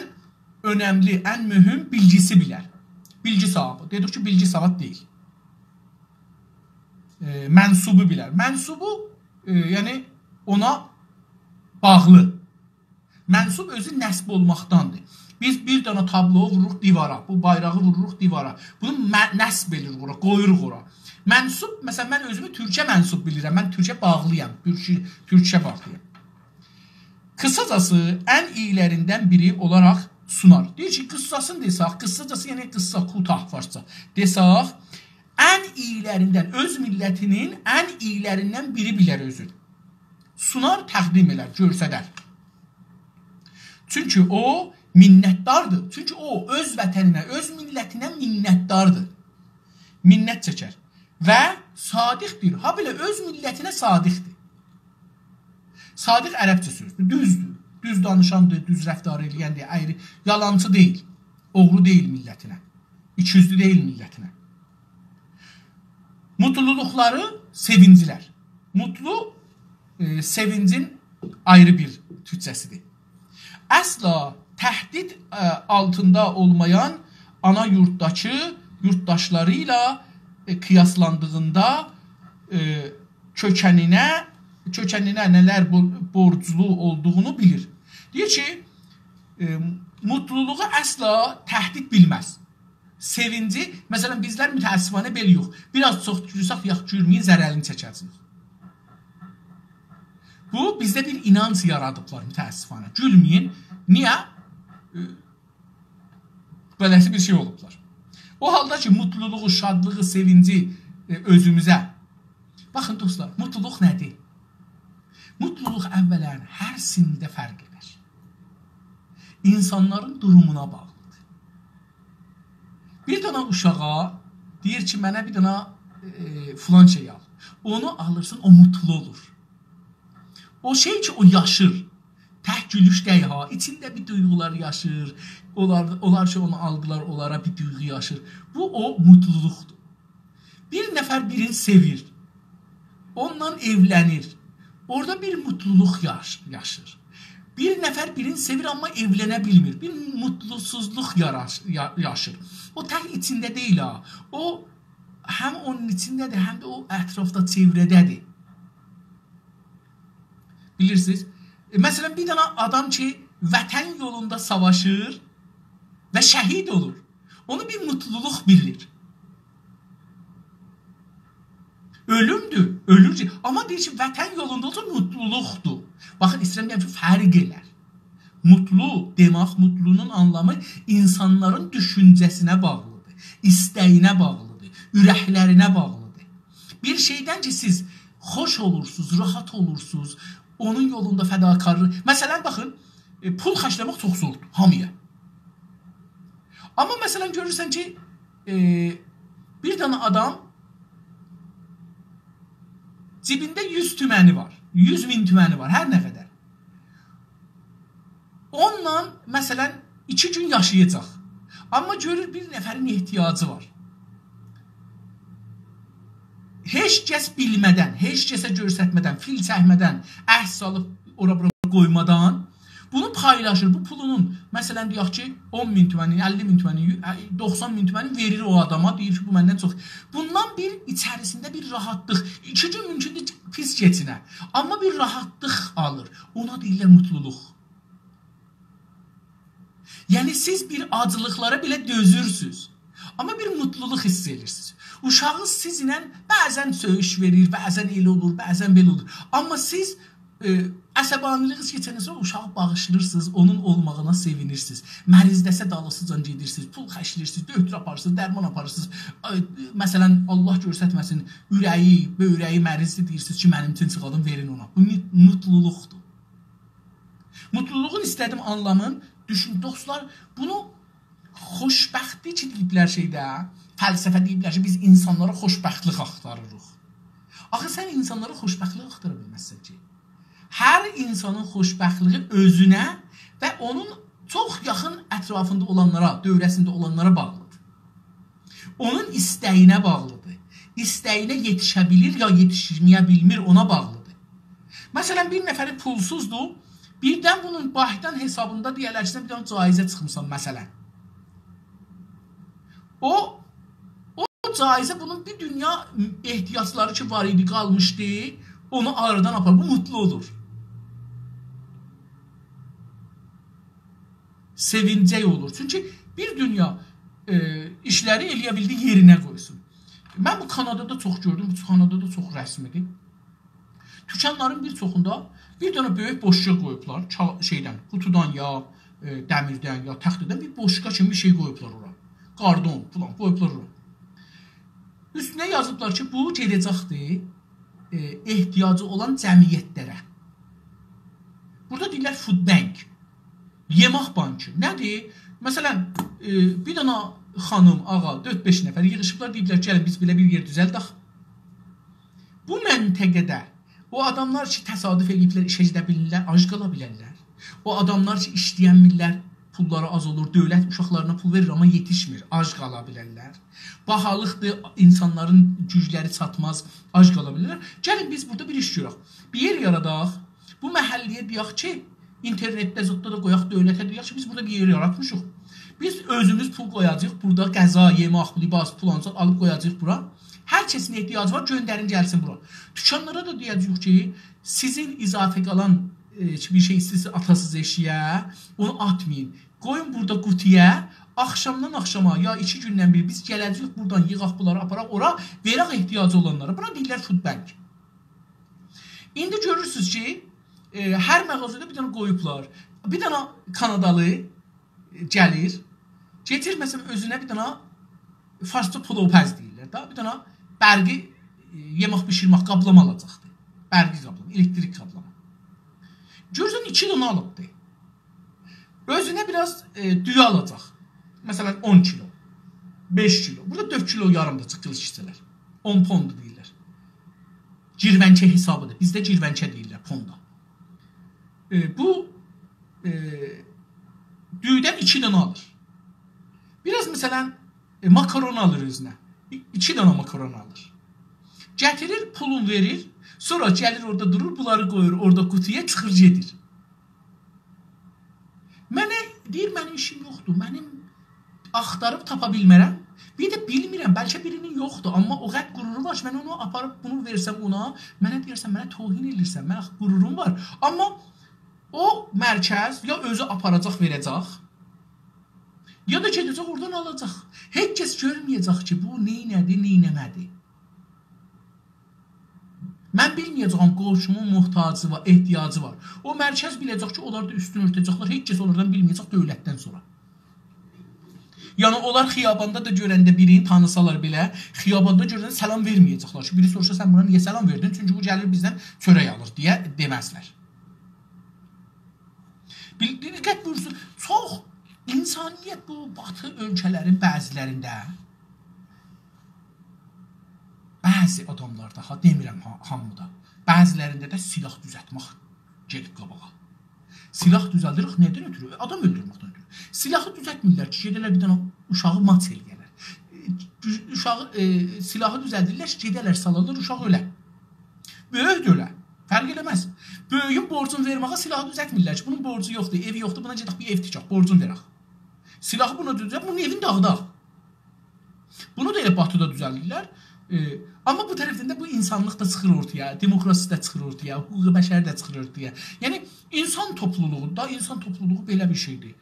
اؤنملی، ان مهم بیلگیسی بیلر. بیلگی صاحیبی. دئدیک کی، بیلگی سواد دئییل. ائ، منسوبو بیلر. منسوبو، ائ، یعنی اونا باغلی. منسوب اؤزو نصب اولماقداندیر. بیز بیر دنه تابلو ووروروق دیوارا، بو بایراغی ووروروق دیوارا. بونو مه-، نصب ائدیریک اورا، قویوروق اورا. منسوب، مثلا، من اؤزومو تورکه منسوب بیلیرم، من تورکه باغلییام، تورکی-، تورکه باغلییام. قیساجاسی، ان ایی‌لریندن بیری اولاراق سونار. دئییر کی، قیساسینی دئسک، قیساجاسی، یعنی قیسا، کوتاه فارسجا دئسک، ان ایی‌لریندن، اؤز میللتینین ان ایی‌لریندن بیری بیلر اؤزون. سونار، تقدیم ائلر، گؤرسدر. چونکی او منتداردیر. چونکی او اؤز وطنینه، اؤز میللتینه منتداردیر. منت چکر. و صادقدیر. هابئله اؤز میللتینه صادقدیر. صادق عربجه سؤزدور. دوزدور. دوز دانیشاندیر، دوز رفتار ائله‌یندیر، اَیری، یالانچی دئییل. اوغرو دئییل میللتینه. ایکی‌اوزلو دئییل میللتینه. موتلولوقلاری سئوینجیلر. موتلو، ائ، سئوینجین آیری بیر تورکجه‌سیدیر. اصلا تهدید، ائ، آلتیندا اولمایان آنا یوردداکی یوردداشلاری ایله، ائ، قیاسلاندیغیندا، ائ، کؤکنینه، کؤکنینه نه‌لر بو-، بورجلو اولدوغونو بیلیر. دئییر کی، ائ، موتلولوغو اصلا تهدید بیلمز. سئوینجی، مثلا، بیزلر متأسفانه بئله یوخ. بیر آز چوخ گولسک، یاخ، گولمه‌یین، ضررینی چکه‌جه‌ییک. بو، بیزده بیر اینانج یارادیبلار، متأسفانه. گولمه‌یین. نییه؟ ائ، بئله‌سی بیر شئی اولوبلار. او حالدا کی، موتلولوغو، شادلیغی، سئوینجی، ائ، اؤزوموزه. باخین، دوستلار، موتلولوق نه‌دیر؟ موتلولوق اولا هر سنده فرق ائدر. اینسانلارین دورومونا باغلیدیر. بیر دنه اوشاغا دئییر کی، «منه بیر دنه، ائ، فلان شئی آل.» اونو آلیرسان، او موتلو اولور. او شئی کی، او یاشیر. تک گولوش دئییل ها، ایچینده بیر دویغولار یاشیر. اونلار، اونلار کی، اونو آلدیلار، اونلارا بیر دویغو یاشیر. بو، او موتلولوقدور. بیر نفر بیرینی سئویر. اونونلا ائولنیر. اورادا بیر موتلولوق یاش-، یاشیر. بیر نفر بیرینی سئویر، آمما ائولنه بیلمیر. بیر موتلوسوزلوق یاراش-، یا-، یاشیر. او تک ایچینده دئییل ها. او هم اونون ایچینده‌دیر، هم ده او اطرافدا، چئوره‌ده‌دیر. بیلیرسینیز؟ ائ، مثلا، بیر دنه آدام کی، وطن یولوندا ساواشیر و شهید اولور، اونو بیر موتلولوق بیلیر. اؤلومدور، اؤلور کی، آمما دئییر کی، وطن یولوندا اولسا موتلولوقدور. باخین، ایسته‌ییرم دئیم کی، فرق ائلر. موتلو دئمک، موتلولوغون آنلامی اینسانلارین دوشونجه‌سینه باغلیدیر، ایسته‌یینه باغلیدیر، اورکلرینه باغلیدیر. بیر شئیدن کی، سیز خوش اولورسونوز، راحت اولورسونوز، اونون یولوندا فداکارلیق. مثلا، باخین، ائ، پول خرجله‌مک چوخ زوردور هامی‌یا. آمما، مثلا، گؤرورسن کی، ائ، بیر دنه آدام جیبینده یوز تومنی وار، یوز مین تومنی وار، هر نه قدر. اونونلا، مثلا، ایکی گون یاشایاجاق. آمما گؤرور، بیر نفرین احتیاجی وار. هئچ کس بیلمه‌دن، هئچ کسه گؤرستمه‌دن، فیل چکمه‌دن، عکس آلیب اورا بورا قویمادان بونو پایلاشیر. بو پولونون، مثلا، دئیک کی، اون مین تومنی، اللی مین تومنی، یو-، ا، دوخسان مین تومنی وئریر او آداما، دئییر کی، بو مندن چوخ. بوندان بیر ایچریسینده بیر راحتلیق، ایکی گون مومکوندور کی، پیس کئچینه، آمما بیر راحتلیق آلیر. اونا دئییرلر موتلولوق. یعنی، سیز بیر آجیلیقلارا بئله دؤزورسوز، آمما بیر موتلولوق حیس ائدیرسینیز. اوشاغینیز سیزینله بعضا سؤیوش وئریر، بعضا ائله اولور، بعضا بئله اولور. آمما سیز، ائ، عصبانیلیگینیز کئچندن سونرا اوشاغی باغیشلاییرسینیز، اونون اولماغینا سئوینیرسینیز. مریضله‌سه دالیسیجان گئدیرسینیز، پول خرجله‌ییرسینیز، دؤکتوره آپاریرسینیز، درمان آپاریرسینیز. آی، مثلا، الله گؤرستمه‌سین، اوره‌یی، بؤیره‌یی مریضدیر، دئییرسینیز کی، منیم اوچون چیخادین، وئرین اونا. بو موت-، موتلولوقدور. موتلولوغون ایسته‌دیگیم آنلامین، دوشون، دوستلار، بونو خوشبختی کی دئییبلر شئیده، فلسفه دئییبلر کی، بیز اینسانلارا خوشبختلیک آختاریریق. آخی سن اینسانلارا خوشبختلیک آختارا بیلمزسن کی. هر اینسانین خوشبختلیگی اؤزونه و اونون چوخ یاخین اطرافیندا اولانلارا، دؤوره‌سینده اولانلارا باغلیدیر. اونون ایسته‌یینه باغلیدیر. ایسته‌یینه یئتیشه بیلیر یا یئتیشمه‌یه بیلمیر، اونا باغلیدیر. مثلا، بیر نفری پولسوزدور، بیردن بونون بانکدان حسابیندا دئیرلر کی، سن بیر دنه جایزه چیخمیسان، مثلا. او، او جایزه بونون بیر دونیا احتیاجلاری کی وار ایدی، قالمیشدی، اونو آرادان آپاریر. بو موتلو اولور. سئوینجک اولور. چونکی بیر دونیا، ائ، ایشلری ائلیه بیلدی یئرینه قویسون. من بو کانادادا چوخ گؤردوم، بو کانادادا چوخ رسمی‌دیر. دوکانلارین بیر چوخوندا بیر دنه بؤیوک بوشلوق قویوبلار، چا-، شئیدن، قوطودان یا، ائ، دمیردن یا تخته‌دن بیر بوشلوق کیمی بیر شئی قویوبلار اورا. قاردون، فلان قویوبلار اورا. اوستونه یازیبلار کی، بو گئده‌جکدیر، ائ، احتیاجی اولان جمعیتلره. بورادا دئییرلر فود بانک. یئمک بانکی. نه‌دیر؟ مثلا، ائ، بیر دنه خانیم، آغا، دؤرد-بئش نفر ییغیشیبلار، دئییبلر: «گلین، بیز بئله بیر یئر دوزلدک.» بو منطقه‌ده او آداملار کی، تصادف ائله‌ییبلر، ایشه گئده بیلمیرلر، آج قالا بیلرلر. او آداملار کی، ایشله‌ینمیرلر، پوللاری آز اولور، دؤولت اوشاقلارینا پول وئریر، آمما یئتیشمیر، آج قالا بیلرلر. باهالیقدیر، اینسانلارین گوجلری چاتماز، آج قالا بیلرلر. گلین، بیز بورادا بیر ایش گؤرک. بیر یئر یاراداق، بو محله‌یه دئیک کی، اینترنتده، زاددا دا قویاق دؤولته، دئیک کی، بیز بورادا بیر یئر یاراتمیشیق. بیز اؤزوموز پول قویاجاغیق، بورادا غذا، یئمک، لباس، فلان زاد آلیب قویاجاغیق بورا. هر کسین احتیاجی وار، گؤندرین گلسین بورا. دوکانلارا دا دئیه‌جه‌ییک کی، سیزین اضافه قالان، ائ، بیر شئی ایسته‌ییرسینیز، آتاسینیز ائشییه، اونو آتمایین. قویون بورادا قوطویا، آخشامدان آخشاما یا ایکی گوندن بیر بیز گله‌جه‌ییک، بورادان ییغاق بونلاری، آپاراق اورا، وئرک احتیاجی اولانلارا. بونا دئییرلر فود بانک. ایندی گؤرورسونوز کی، ائ، هر مغازه‌ده بیر دنه قویوبلار. بیر دنه کانادالی، ائ، گلیر، گتیر، مثلا، اؤزونه بیر دنه فارسجا پلوپز دئییرلر دا، بیر دنه برقی، ائ، یئمک بیشیرمک قابلاما آلاجاقدی. برقی قابلاما، الکتریک قابلاما. گؤرورسن، ایکی دنه آلیبدی. اؤزونه بیر آز، ائ، دویو آلاجاق. مثلا، اون کیلو، بئش کیلو. بورادا دؤرد کیلو یاریمدیر، چیخیللار کیچه‌لر. اون پوند دئییرلر. گیروانکه حسابیدیر. بیزده گیروانکه دئییرلر پوندا. ائ، بو، ائ، دویودن ایکی دنه آلیر. بیر آز، مثلا، ائ، ماکارون آلیر اؤزونه. ای-، ایکی دنه ماکارون آلیر. گتیریر، پولون وئریر. سونرا گلیر اورادا دورور، بونلاری قویور اورادا قوطویا، چیخیر گئدیر. منه دئییر، منیم ایشیم یوخدور. منیم آختاریب تاپا بیلمرم. بیر ده بیلمیرم، بلکه بیرینین یوخدور، آمما او قدر غرورو وار کی، من اونو آپاریب بونو وئرسم اونا، منه دئیرسن، منه توهین ائدیرسن، من آخی غروروم وار. آمما او مرکز یا اؤزو آپاراجاق، وئره‌جک، یا دا گئده‌جک اورادان آلاجاق. هئچ کس گؤرمه‌یه‌جک کی، بو نئینه‌دی، نئینه‌مه‌دی. من بیلمه‌یه‌جه‌یم قونشومون محتاجی وار، احتیاجی وار. او مرکز بیله‌جک کی، اونلار دا اوستون اؤرته‌جکلر، هئچ کس اونلاردان بیلمه‌یه‌جک دؤولتدن سونرا. یعنی، اونلار خیاباندا دا گؤرنده بیرینی تانیسالار بئله، خیاباندا گؤرنده سلام وئرمه‌یه‌جکلر کی، بیری سوروشا: «سن بونا نییه سلام وئردین؟» چونکی بو گلیر بیزدن چؤرک آلیر دئیه دئمزلر. بیل-، دقت بویورسون، چوخ انسانیت بو باتی اؤلکه‌لرین بعضی‌لرینده، بعضی آداملاردا، ها، دئمیرم ها-، هامیدا، بعضی‌لرینده ده سلاح دوزلتمک گئدیب قاباغا. سلاح دوزلدیریک نه‌دن اؤتورو؟ آدام اؤلدورمکدن اؤتورو. سلاحی دوزلتمیرلر کی، گئده‌لر بیر دنه اوشاغی ماچ ائله‌یه‌لر. ائ، اوشاغی، ائ، سلاحی دوزلدیرلر کی، گئده‌لر، سالارلار اوشاق اؤله. بؤیوک ده اؤله. فرق ائله‌مز. بؤیویون بورجونو وئرمه‌یه سلاحی دوزلتمیرلر کی، بونون بورجو یوخدور، ائوی یوخدور، بونا گئدک بیر ائو تیکک، بورجونو وئرک. سلاحی بونا دوزلدیرلر، بونون ائوینی داغیداق. بونو دا ائله باطیدا دوزلدیرلر. ائ، آمما بو طرفدن ده بو انسانلیق دا چیخیر اورتایا، دموکراسی ده چیخیر اورتایا، حقوق بشر ده چیخیر اورتایا. یعنی، انسان توپلولوغو دا، انسان توپلولوغو بئله بیر شئیدیر.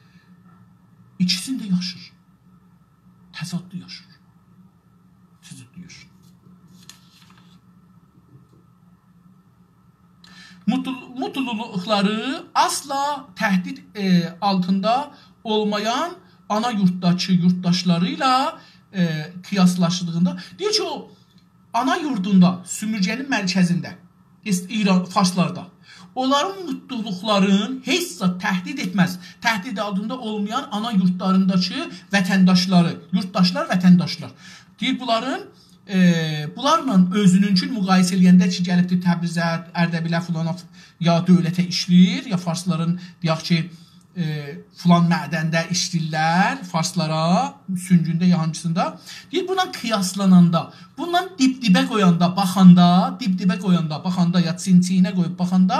ایکیسینده یاشیر. تضادلی یاشیر. تضادلی یاشیر. Mutlu-, mutlulukları asla tehdit, e, altında olmayan ana yurttaki yurttaşlarıyla, e, kıyaslaştığında, دئییر کی، او آنا یوردوندا، سومورگه‌نین مرکزینده، ایس-، ایران، فارسلاردا، اونلارین موتلولوقلارین هئچ زاد تهدید ائتمز. تهدید آلتیندا اولمایان آنا یوردلارینداکی وطنداشلاری، یوردداشلار، وطنداشلار. دئییر، بونلارین، ائ، بونلارلا اؤزونونکونو مقایسه ائله‌ینده کی، گلیبدیر تبریزه، اردبیله، فلانا ف-، یا دؤولته ایشله‌ییر، یا فارسلارین، دئیک کی، ائ، فلان معدنده ایشله‌ییرلر، فارسلارا، سونگونده یا هانسیندا. دئییر، بونونلا قیاسلاناندا، بونونلا دیب-دیبه قویاندا، باخاندا، دیب-دیبه قویاندا، باخاندا، یا چین-چینه قویوب باخاندا،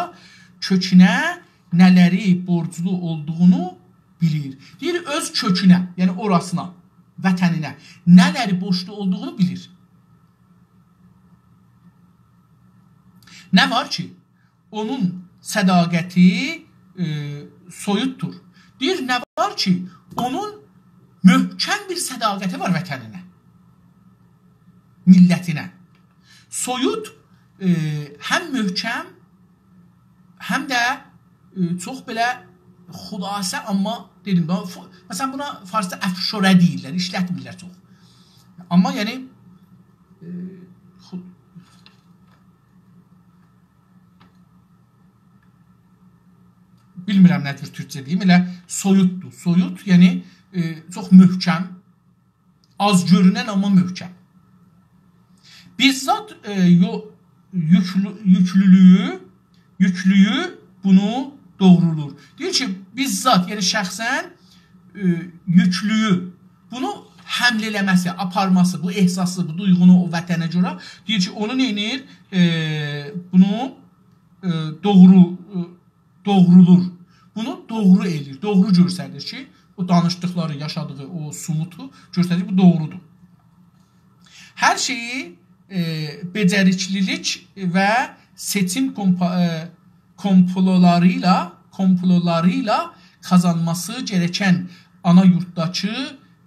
کؤکونه نه‌لری بورجلو اولدوغونو بیلیر. دئییر، اؤز کؤکونه، یعنی اوراسینا، وطنینه نه‌لری بورجلو اولدوغونو بیلیر. نه وار کی، اونون صداقتی، ائ، سویوتدور. دئییر، نه وار کی، اونون محکم بیر صداقتی وار وطنینه، میللتینه. سویوت، ائ، هم محکم، هم ده، ائ، چوخ بئله خلاصه، آمما دئدیم ده، ف-، مثلا، بونا فارسدا افشوره دئییرلر، ایشلتمیرلر چوخ. آمما، یعنی، ائ، خو-، بیلمیرم نه جور تورکجه دئییم، ائله سویوتدور. سویوت، یعنی، ائ، چوخ محکم، آز گؤرونن، آمما محکم. بیززات، ائ، یو-، یوکلو-، یوکلولویو، یوکلویو بونو دوغرولور. دئییر کی، بیززات، یعنی شخصاً، ائ، یوکلویو، بونو حمل ائله‌مه‌سی، آپارماسی، بو احساسی، بو دویغونو او وطنه گؤره، دئییر کی، اونو نئینیر؟ ائ، بونو، ائ، دوغرو-، ائ، دوغرولور. بونو دوغرو ائله‌ییر، دوغرو گؤستریر کی، او دانیشدیقلاری، یاشادیغی، او سوموتو گؤستریر، بو دوغرودور. هر شئیی، ائ، بئجریکلیلیک و سئچیم کومپا-، ائ، کومپلولاری ایله، کومپلولاری ایله قازانماسی گره‌کن آنا یوردداکی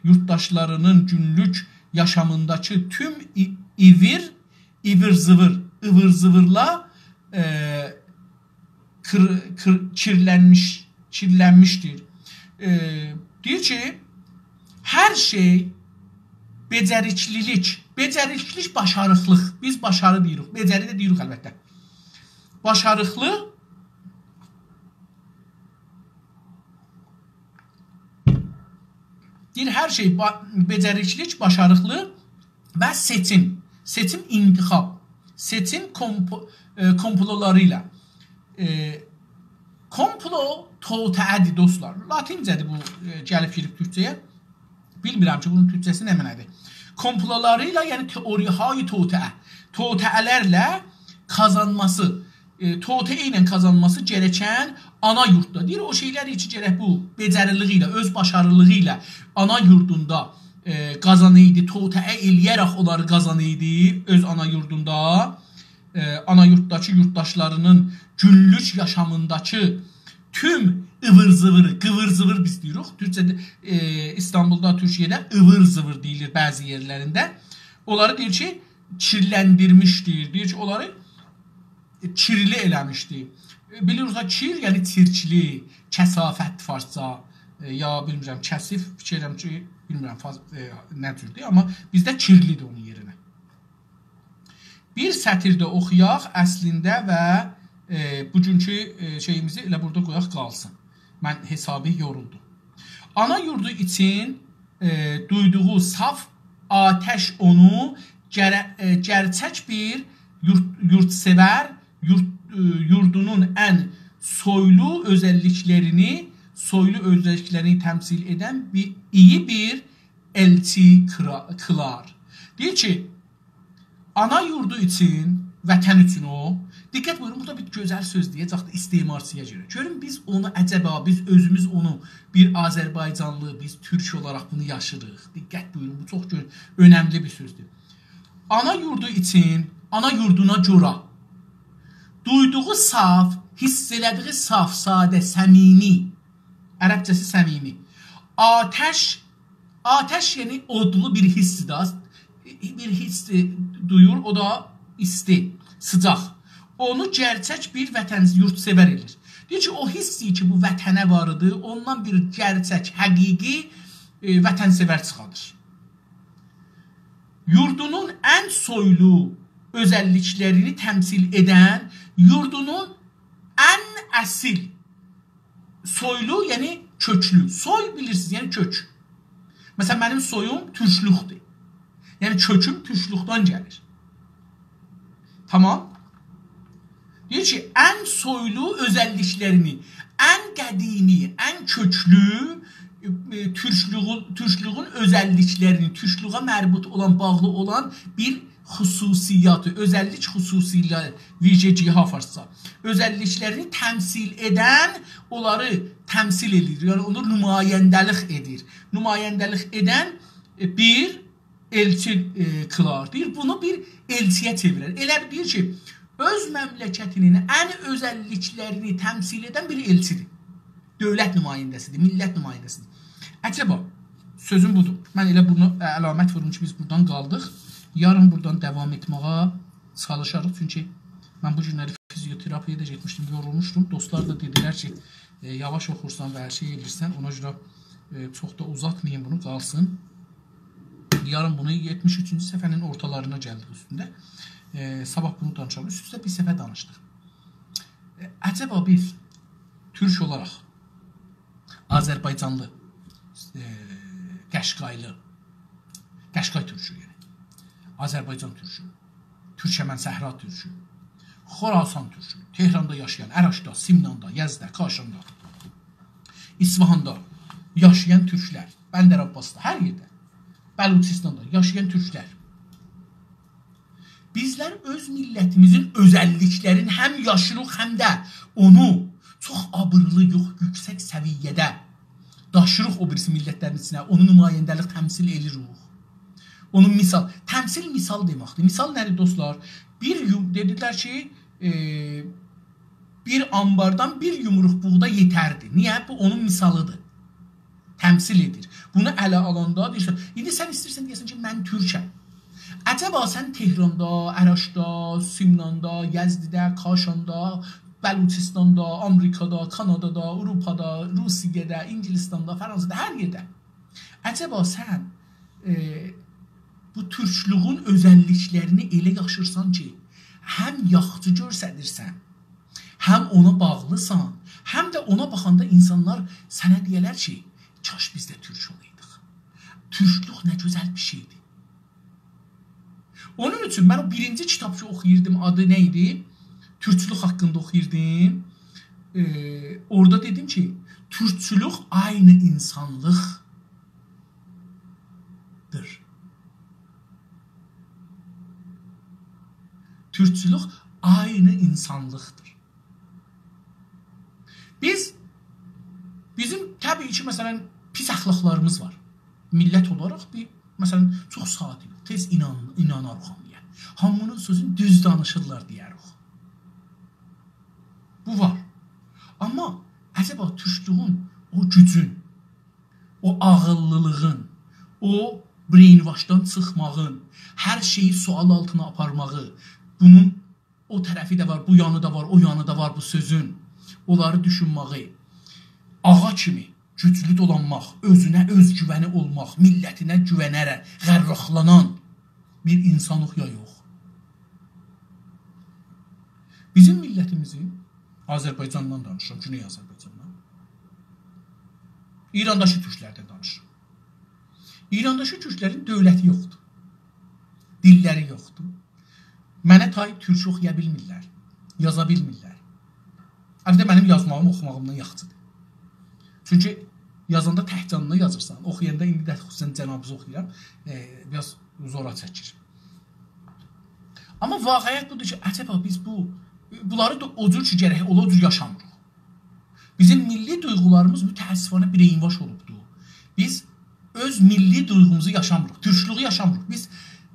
یوردداشلارینین گونلوک یاشامینداکی توم ای-، ایویر، ایویر-زیویر، ایویر-زیویرلا، ائ، کیر-، کیر-، کیرلنمیش، کیرلنمیشدیر. ائ، دئییر کی، هر شئی بئجریکلیلیک، بئجریکلیلیک باشاریقلیق. بیز باشاری دئییریک، بئجری ده دئییریک البته. باشاریقلی دئییر، هر شئی با-، بئجریکلیلیک باشاریقلی و سئچیم. سئچیم، انتخاب. سئچیم کومپو-، ائ، کومپلولاری ایله. ائ، کومپلو توطئه‌دیر، دوستلار. لاتینجه‌دیر بو، ائ، گلیب گیریب تورکجه‌یه. بیلمیرم کی، بونون تورکجه‌سی نه معنادیر. کومپلولاری ایله، یعنی تئوری‌های توطئه. توطئه‌لرله قازانماسی، ائ، توطئه ایله قازانماسی گره‌کن آنا یورددا. دئییر، او شئیلر کی، گرک بو بئجریلیگی ایله، اؤز باشاریلیغی ایله آنا یوردوندا، ائ، قازانایدی، توطئه ائله‌یه‌رک اونلاری قازانایدی اؤز آنا یوردوندا، ائ، آنا یوردداکی یوردداشلارینین گونلوک یاشامینداکی توم ایویر-زیویری، قیویر-زیویر بیز دئییریک. تورکجه‌ده، ائ، ایستانبولدا، تورکیه‌ده ایویر-زیویر دئییلیر بعضی یئرلرینده. اونلاری دئییر کی، کیرلندیرمیشدیر. دئییر کی، اونلاری کیرلی ائله‌میشدی. ائ، بیلیریک دا، کیر، یعنی چیرکلی، کثافت فارسجا، ائ، یا بیلمیرم، کثیف، فیکیر ائدیرم کی، بیلمیرم، فارس-، ائ، نه جوردور، آمما بیزده کیرلیدیر اونون یئرینه. بیر سطیر ده اوخویاق اصلینده و، ائ، بوگونکو، ائ، شئییمیزی ائله بورادا قویاق قالسین. من حسابی یورولدوم. آنا یوردو اوچون، ائ، دویدوغو صاف آتش اونو گره-، ائ، گرچک بیر یورد-، یوردسئور، یورد-، ائ، یوردونون ان سویلو اؤزللیکلرینی، سویلو اؤزللیکلرینی تمثیل ائدن بیر، ایی بیر ائلچی کیرا-، کیلار. دئییر کی، آنا یوردو اوچون، وطن اوچون او. دقت بویورون، بورادا بیر گؤزل سؤز دئیه‌جکدیر استعمارچی‌یا گؤره. گؤرون، بیز اونو، عجبا، بیز اؤزوموز اونو بیر آذربایجانلی، بیز تورک اولاراق بونو یاشیریق. دقت بویورون، بو چوخ گؤ-، اؤنملی بیر سؤزدور. آنا یوردو اوچون، آنا یوردونا گؤره دویدوغو صاف، حیس ائله‌دیگی صاف، ساده، صمیمی، عربجه‌سی صمیمی. آتش، آتش، یعنی اودلو بیر حیسدیر دا. بیر حیس، ائ، دویور، او دا ایستی، سیجاق. اونو گرچک بیر وطن، یوردسئور ائله‌ییر. دئییر کی، او حیس کی، بو وطنه وار ایدی، اوندان بیر گرچک، حقیقی، ائ، وطن‌سئور چیخادیر. یوردونون ان سویلو اؤزللیکلرینی تمثیل ائدن، یوردونون ان اصیل سویلو، یعنی کؤکلو. سوی بیلیرسینیز، یعنی کؤک. مثلا، منیم سویوم تورکلوکدور. یعنی کؤکوم تورکلوکدن گلیر. تامام. دئییر کی، ان سویلو اؤزللیکلرینی، ان قدیمی، ان کؤکلو، ائ، تورکلوگون، تورکلوگون اؤزللیکلرینی، تورکلوگه مربوط اولان، باغلی اولان بیر خصوصیاتی، اؤزللیک، خصوصیله، ویژگی‌ها فارسجا، اؤزللیکلرینی تمثیل ائدن، اونلاری تمثیل ائدیر، یعنی اونو نماینده‌لیک ائدیر. نماینده‌لیک ائدن، ائ، بیر ائلچی، ائ، کیلار. دئییر، بونو بیر ائلچی‌یه چئویرر. ائله بیل دئییر کی، اؤز مملکتینین ان اؤزللیکلرینی تمثیل ائدن بیر ائلچی‌دیر. دؤولت نماینده‌سی‌دیر، میللت نماینده‌سی‌دیر. عجبا، سؤزوم بودور. من ائله بونو، ائ، علامت ووروم کی، بیز بورادان قالدیق. یارین بورادان داوام ائتمه‌یه چالیشاریق. چونکی من بو گونلری فیزیوتراپی‌یه ده گئتمیشدیم، یورولموشدوم. دوستلار دا دئدیلر کی، ائ، یاواش اوخورسان و هر شئی ائدیرسن، اونا گؤره، ائ، چوخ دا اوزاتماییم، بونو قالسین. یارین بونو یئتمیش اوچونجو صفحه‌نین اورتالارینا گلدیک اوستونده. ائ، صاباح بونو دانیشاریق. اوست-اوسته بیر صفحه دانیشدیق. ائ، عجبا بیز تورک اولاراق آذربایجانلی، ائ، قشقایلی، قشقای تورکو، یعنی آذربایجان تورکو، تورکمن صحرا تورکو، خراسان تورکو، تهراندا یاشایان، اراشدا، سمناندا، یزدده، کاشاندا، اصفهاندا یاشایان تورکلر، بندرعباسدا، هر یئرده، بلوچستاندا یاشایان تورکلر. بیزلر اؤز میللتیمیزین اؤزللیکلرینی هم یاشیریق، هم ده اونو چوخ آبیرلی، یوخ، یوکسک سویه‌ده داشیریق او بیریسی میللتلرین ایچینه، اونو نماینده‌لیک، تمثیل ائدیریک. اونون مثال، تمثیل مثال دئمکدیر. مثال نه‌دیر، دوستلار؟ بیر یوم-، دئدیلر کی، ائ، بیر آنباردان بیر یومروق بوغدا یئتردی. نییه؟ بو اونون مثالیدیر. تمثیل ائدیر. بونو اله آلاندا دئییرسن، ایندی سن ایسته‌ییرسن دئیه‌سن کی، من تورکم. عجبا سن تهراندا، اراشدا، سمناندا، یزدده، کاشاندا، بلوچستاندا، آمریکادا، کانادادا، آوروپادا، روسیه‌ده، انگلستاندا، فرانسادا، هر یئرده، عجبا سن، ائ، بو تورکلویون اؤزللیکلرینی ائله یاشیرسان کی، هم یاخشی گؤرسدیرسن، هم اونا باغلیسان، هم ده اونا باخاندا اینسانلار سنه دئیه‌لر کی، کاش بیز ده تورک اولایدیق. تورکلوک نه گؤزل بیر شئیدیر. اونون اوچون من او بیرینجی کیتاب کی اوخویوردوم، آدی نه ایدی؟ تورکچولوک حاقیندا اوخویوردوم. ائ، اورادا دئدیم کی، تورکچولوک عینی اینسانلیقدیر. تورکچولوک عینی اینسانلیقدیر. بیز، بیزیم طبیعی کی، مثلا، پیس اخلاقلاریمیز وار. میللت اولاراق بیر، مثلا، چوخ صادقیق، تئز اینان-، ایناناریق هامییا. هامی‌نین سؤزونو دوز دانیشیرلار دئیه‌ریک. بو وار. آمما عجبا تورکلویون او گوجون، او عاغیللیلیغین، او brainwashدان چیخماغین، هر شئیی سؤال آلتینا آپارماغی، بونون او طرفی ده وار، بو یانی دا وار، او یانی دا وار بو سؤزون، اونلاری دوشونمه‌یی، آغا کیمی گوجلو دولانماق، اؤزونه اؤز گوونی اولماق، میللتینه گوونه‌رک غرقلانان بیر اینسانیق یا یوخ؟ بیزیم میللتیمیزین، آذربایجاندان دانیشیرام، گونئی آذربایجاندان. ایرانداکی تورکلردن دانیشیرام. ایرانداکی تورکلرین دؤولتی یوخدور. دیللری یوخدور. منه تای تورکو اوخویا بیلمیرلر، یازا بیلمیرلر. البته، منیم یازماغیم اوخوماغیمدان یاخشیدیر. چونکی یازاندا تک جانینا یازیرسان، اوخویاندا ایندی ده خصوصاً جنابیزی اوخویورام، ائ، بیر آز زورا چکیر. آمما واقعیت بودور کی، عجبا بیز بو، بونلاری دا او جور کی گرک اولا، او جور یاشامیریق. بیزیم میللی دویغولاریمیز متأسفانه brainwash اولوبدور. بیز اؤز میللی دویغوموزو یاشامیریق، تورکلویو یاشامیریق. بیز،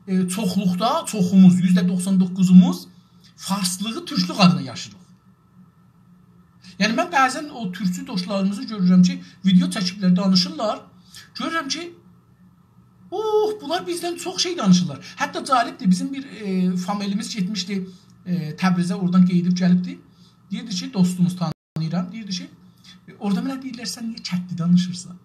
ائ، چوخلوقدا، چوخوموز، یوزده دوخسان دوققوزوموز فارسلیغی تورکلوک آدینا یاشیریق. یعنی، من بعضاً او تورکچو دوستلاریمیزی گؤرورم کی، ویدئو چکیبلر، دانیشیرلار. گؤرورم کی، اوه، بونلار بیزدن چوخ شئی دانیشیرلار. حتی جالبدیر، بیزیم بیر، ائ، فامیلیمیز گئتمیشدی، ائ، تبریزه، اورادان قئییدیب گلیبدی. دئییردی کی، دوستوموز، تانیییرام، دئییردی کی، ائ، اورادا منه دئییرلر، سن نییه کتلی دانیشیرسان؟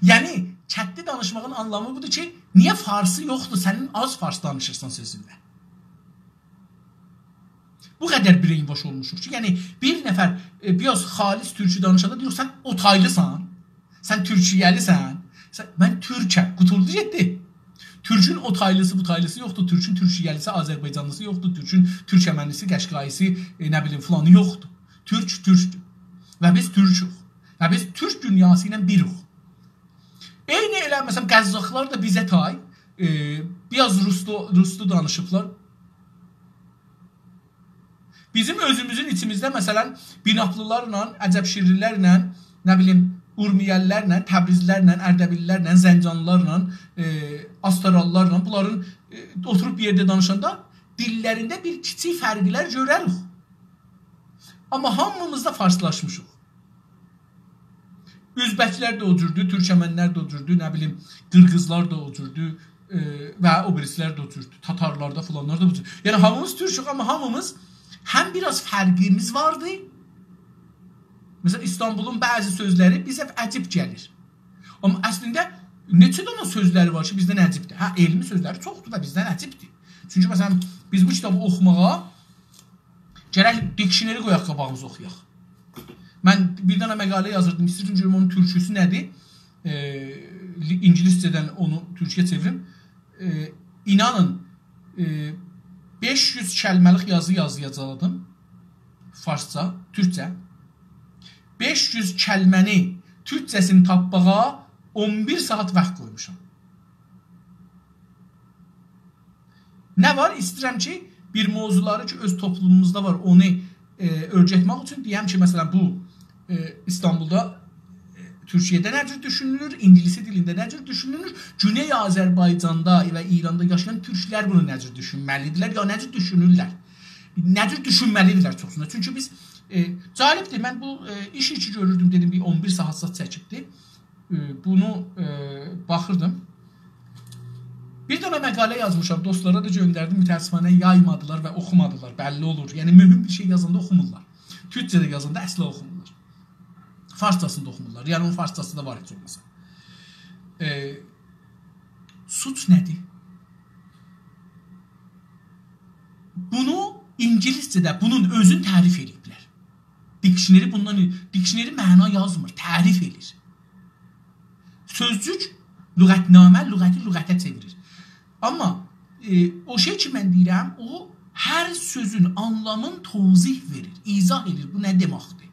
یعنی، کتلی دانیشماغین آنلامی بودور کی، نییه فارسی یوخدور، سنین آز فارس دانیشیرسان سؤزونده. بو قدر brainwash اولموشوق کی، یعنی، بیر نفر، ائ، بیر آز خالص تورکو دانیشاندا دئییر، سن اوتایلیسان، سن تورکیه‌لیسن، سن، من تورکم، قوتولدو گئتدی. تورکون اوتایلیسی، بوتایلیسی یوخدور، تورکون تورکیه‌لیسی، آذربایجانلیسی یوخدور، تورکون تورکمنلیسی، قشقاییسی، ائ، نه بیلیم، فلانی یوخدور. تورک تورکدور. و بیز تورکوک. و بیز تورک دونیاسی ایله بیریک. عینی ائله، مثلا، قزاخلار دا بیزه تای، ائ، بیر آز روسلو، روسلو دانیشیبلار. بیزیم اؤزوموزون ایچیمیزده، مثلا، بینابلیلارلا، عجب‌شیرلیلرله، نه بیلیم، اورمیه‌لیلرله، تبریزلیلرله، اردبیللیلرله، زنجانلیلارلا، ائ، آستارالیلارلا، بونلارین، ائ، اوتوروب بیر یئرده دانیشاندا دیللرینده بیر کیچیک فرقلر گؤرریک. آمما هامیمیز دا فارسلاشمیشیق. اؤزبکلر ده او جوردور، تورکمنلر ده او جوردور، نه بیلیم، قیرغیزلار دا او جوردور، ائ، و او بیریسیلر ده او جوردور. تاتارلار دا، فلانلار دا بو جور. یعنی، هامیمیز تورکوک، آمما هامیمیز هم بیر آز فرقیمیز واردی. مثلا، ایستانبولون بعضی سؤزلری بیزه عجیب گلیر. آمما اصلینده نئچه دنه سؤزلری وار کی، بیزدن عجیبدیر. هه، علمی سؤزلری چوخدور و بیزدن عجیبدیر. چونکی، مثلا، بیز بو کیتابی اوخوماغا گرک دیکشنری قویاق قاباغیمیزا، اوخویاق. من بیر دنه مقاله یازیردیم، ایسته‌ییردیم گؤروم اونون تورکوسو نه‌دیر. ائ، لی-، اینگیلیسجه‌دن اونو تورکیه چئویریم. ائ، اینانین، ائ، بئش یوز کلمه‌لیک یازی یازیاجاقدیم. فارسجا، تورکجه. بئش یوز کلمه‌نی تورکجه‌سینی تاپماغا اون بیر ساعت واخت قویموشام. نه وار؟ ایسته‌ییرم کی، بیر موضوعلاری کی، اؤز توپلوموموزدا وار، اونو، ائ، اؤیرتمک اوچون دئیم کی، مثلا، بو، ائ، ایستانبولدا، ائ، تورکیه‌ده نه جور دوشونولور، اینگیلیسی دیلینده نه جور دوشونولور، گونئی آذربایجاندا و ایراندا یاشایان تورکلر بونو نه جور دوشونمه‌لیدیرلر، یا نه جور دوشونورلر. نه جور دوشونمه‌لیدیرلر چوخسوندا. چونکی بیز، ائ، جالبدیر، من بو، ائ، ایشی کی گؤروردوم، دئدیم، بیر اون بیر ساعت، ساعت چکیبدی. ائ، بونو، ائ، باخیردیم. بیر دنه مقاله یازمیشام، دوستلارا دا گؤندردیم، متأسفانه یایمادیلار و اوخومادیلار، بللی اولور. یعنی، مهم بیر شئی یازاندا اوخومورلار. تورکجه ده یازاندا اصلا اوخومورلار. فارسجاسینی دا اوخومورلار. یعنی، اونون فارسجاسی دا وار هئچ اولماسا. ائ، سوچ نه‌دیر؟ بونو اینگیلیسجه‌ده بونون اؤزون تعریف ائله‌ییبلر. دیکشنری بوندان، دیکشنری معنا یازمیر، تعریف ائله‌ییر. سؤزجوک لغتنامه، لغتی لغته چئویریر. آمما، ائ، او شئی کی، من دئییرم، او هر سؤزون آنلامین توضیح وئریر، ایضاح ائدیر، بو نه دئمکدیر.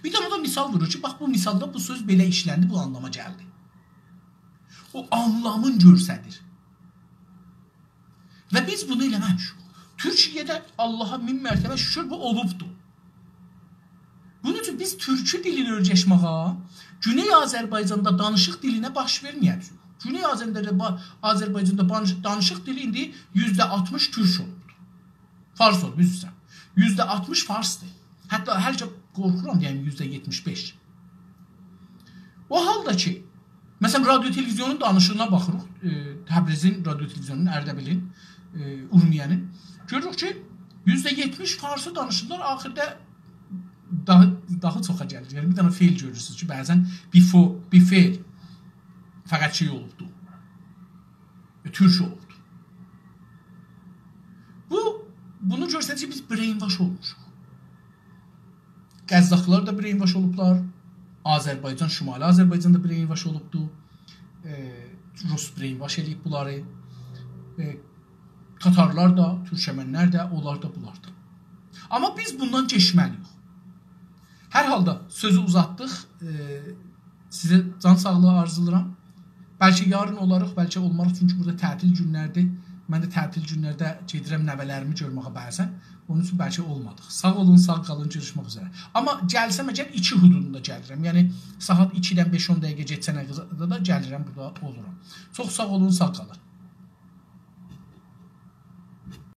بیر دنه ده مثال وورور کی، باخ، بو مثالدا بو سؤز بئله ایشلندی، بو آنلاما گلدی. او آنلامین گؤستریر. و بیز بونو ائله‌مه‌میشیک. تورکیه‌ده، آللاها مین مرتبه شوکور، بو اولوبدور. بونون اوچون بیز تورکو دیلینی اؤیرشمه‌یه، گونئی آذربایجاندا دانیشیق دیلینه باش وئرمه‌یه‌جه‌ییک. گونئی آذربایجاندا، با-، آذربایجاندا دانیش-، دانیشیق دیلی ایندی یوزده آلتمیش تورک اولوبدور. فارس اولوب، عذر ایسته‌ییرم. یوزده آلتمیش فارسدیر. حتی هر کس قورخورام، یعنی یوزده یئتمیش بئش. او حالدا کی، مثلا، رادیو تلویزیونون دانیشیغینا باخیریق، ائ، تبریزین رادیو تلویزیونونون، اردبیلین، ائ، اورمیه‌نین. گؤروروک کی، یوزده یئتمیش فارسی دانیشیرلار، آخیردا داها، داها چوخا گلیر. یعنی، بیر دنه فعل گؤرورسونوز کی، بعضا بیر فو-، بیر فعل فقط شئی اولوبدو. ائ، تورک اولوبدو. بو، بونو گؤستریر کی، بیز brainwash اولموشوق. قزاخلار دا brainwash اولوبلار. آذربایجان، شمالی آذربایجان دا brainwash اولوبدو. ائ، روس brainwash ائله‌ییب بونلاری. ائ، تاتارلار دا، تورکمنلر ده، اونلار دا، بونلار دا. آمما بیز بوندان کئچمه‌لی‌ییک. هر حالدا سؤزو اوزاتدیق. ائ، سیزه جان ساغلیغی آرزولاییرام. بلکه یارین اولاریق، بلکه اولماریق، چونکی بورادا تعطیل گونلردیر. من ده تعطیل گونلرده گئدیرم نوه‌لریمی گؤرمه‌یه بعضا. اونون اوچون بلکه اولمادیق. ساغ اولون، ساغ قالین، گؤروشمک اوزره. آمما گلسم اگر ایکی حدودوندا گلیرم. یعنی ساعات ایکیدن بئش اون دقیقه گئچنه قدر ده گلیرم، بورادا اولورام. چوخ ساغ اولون، ساغ قالین.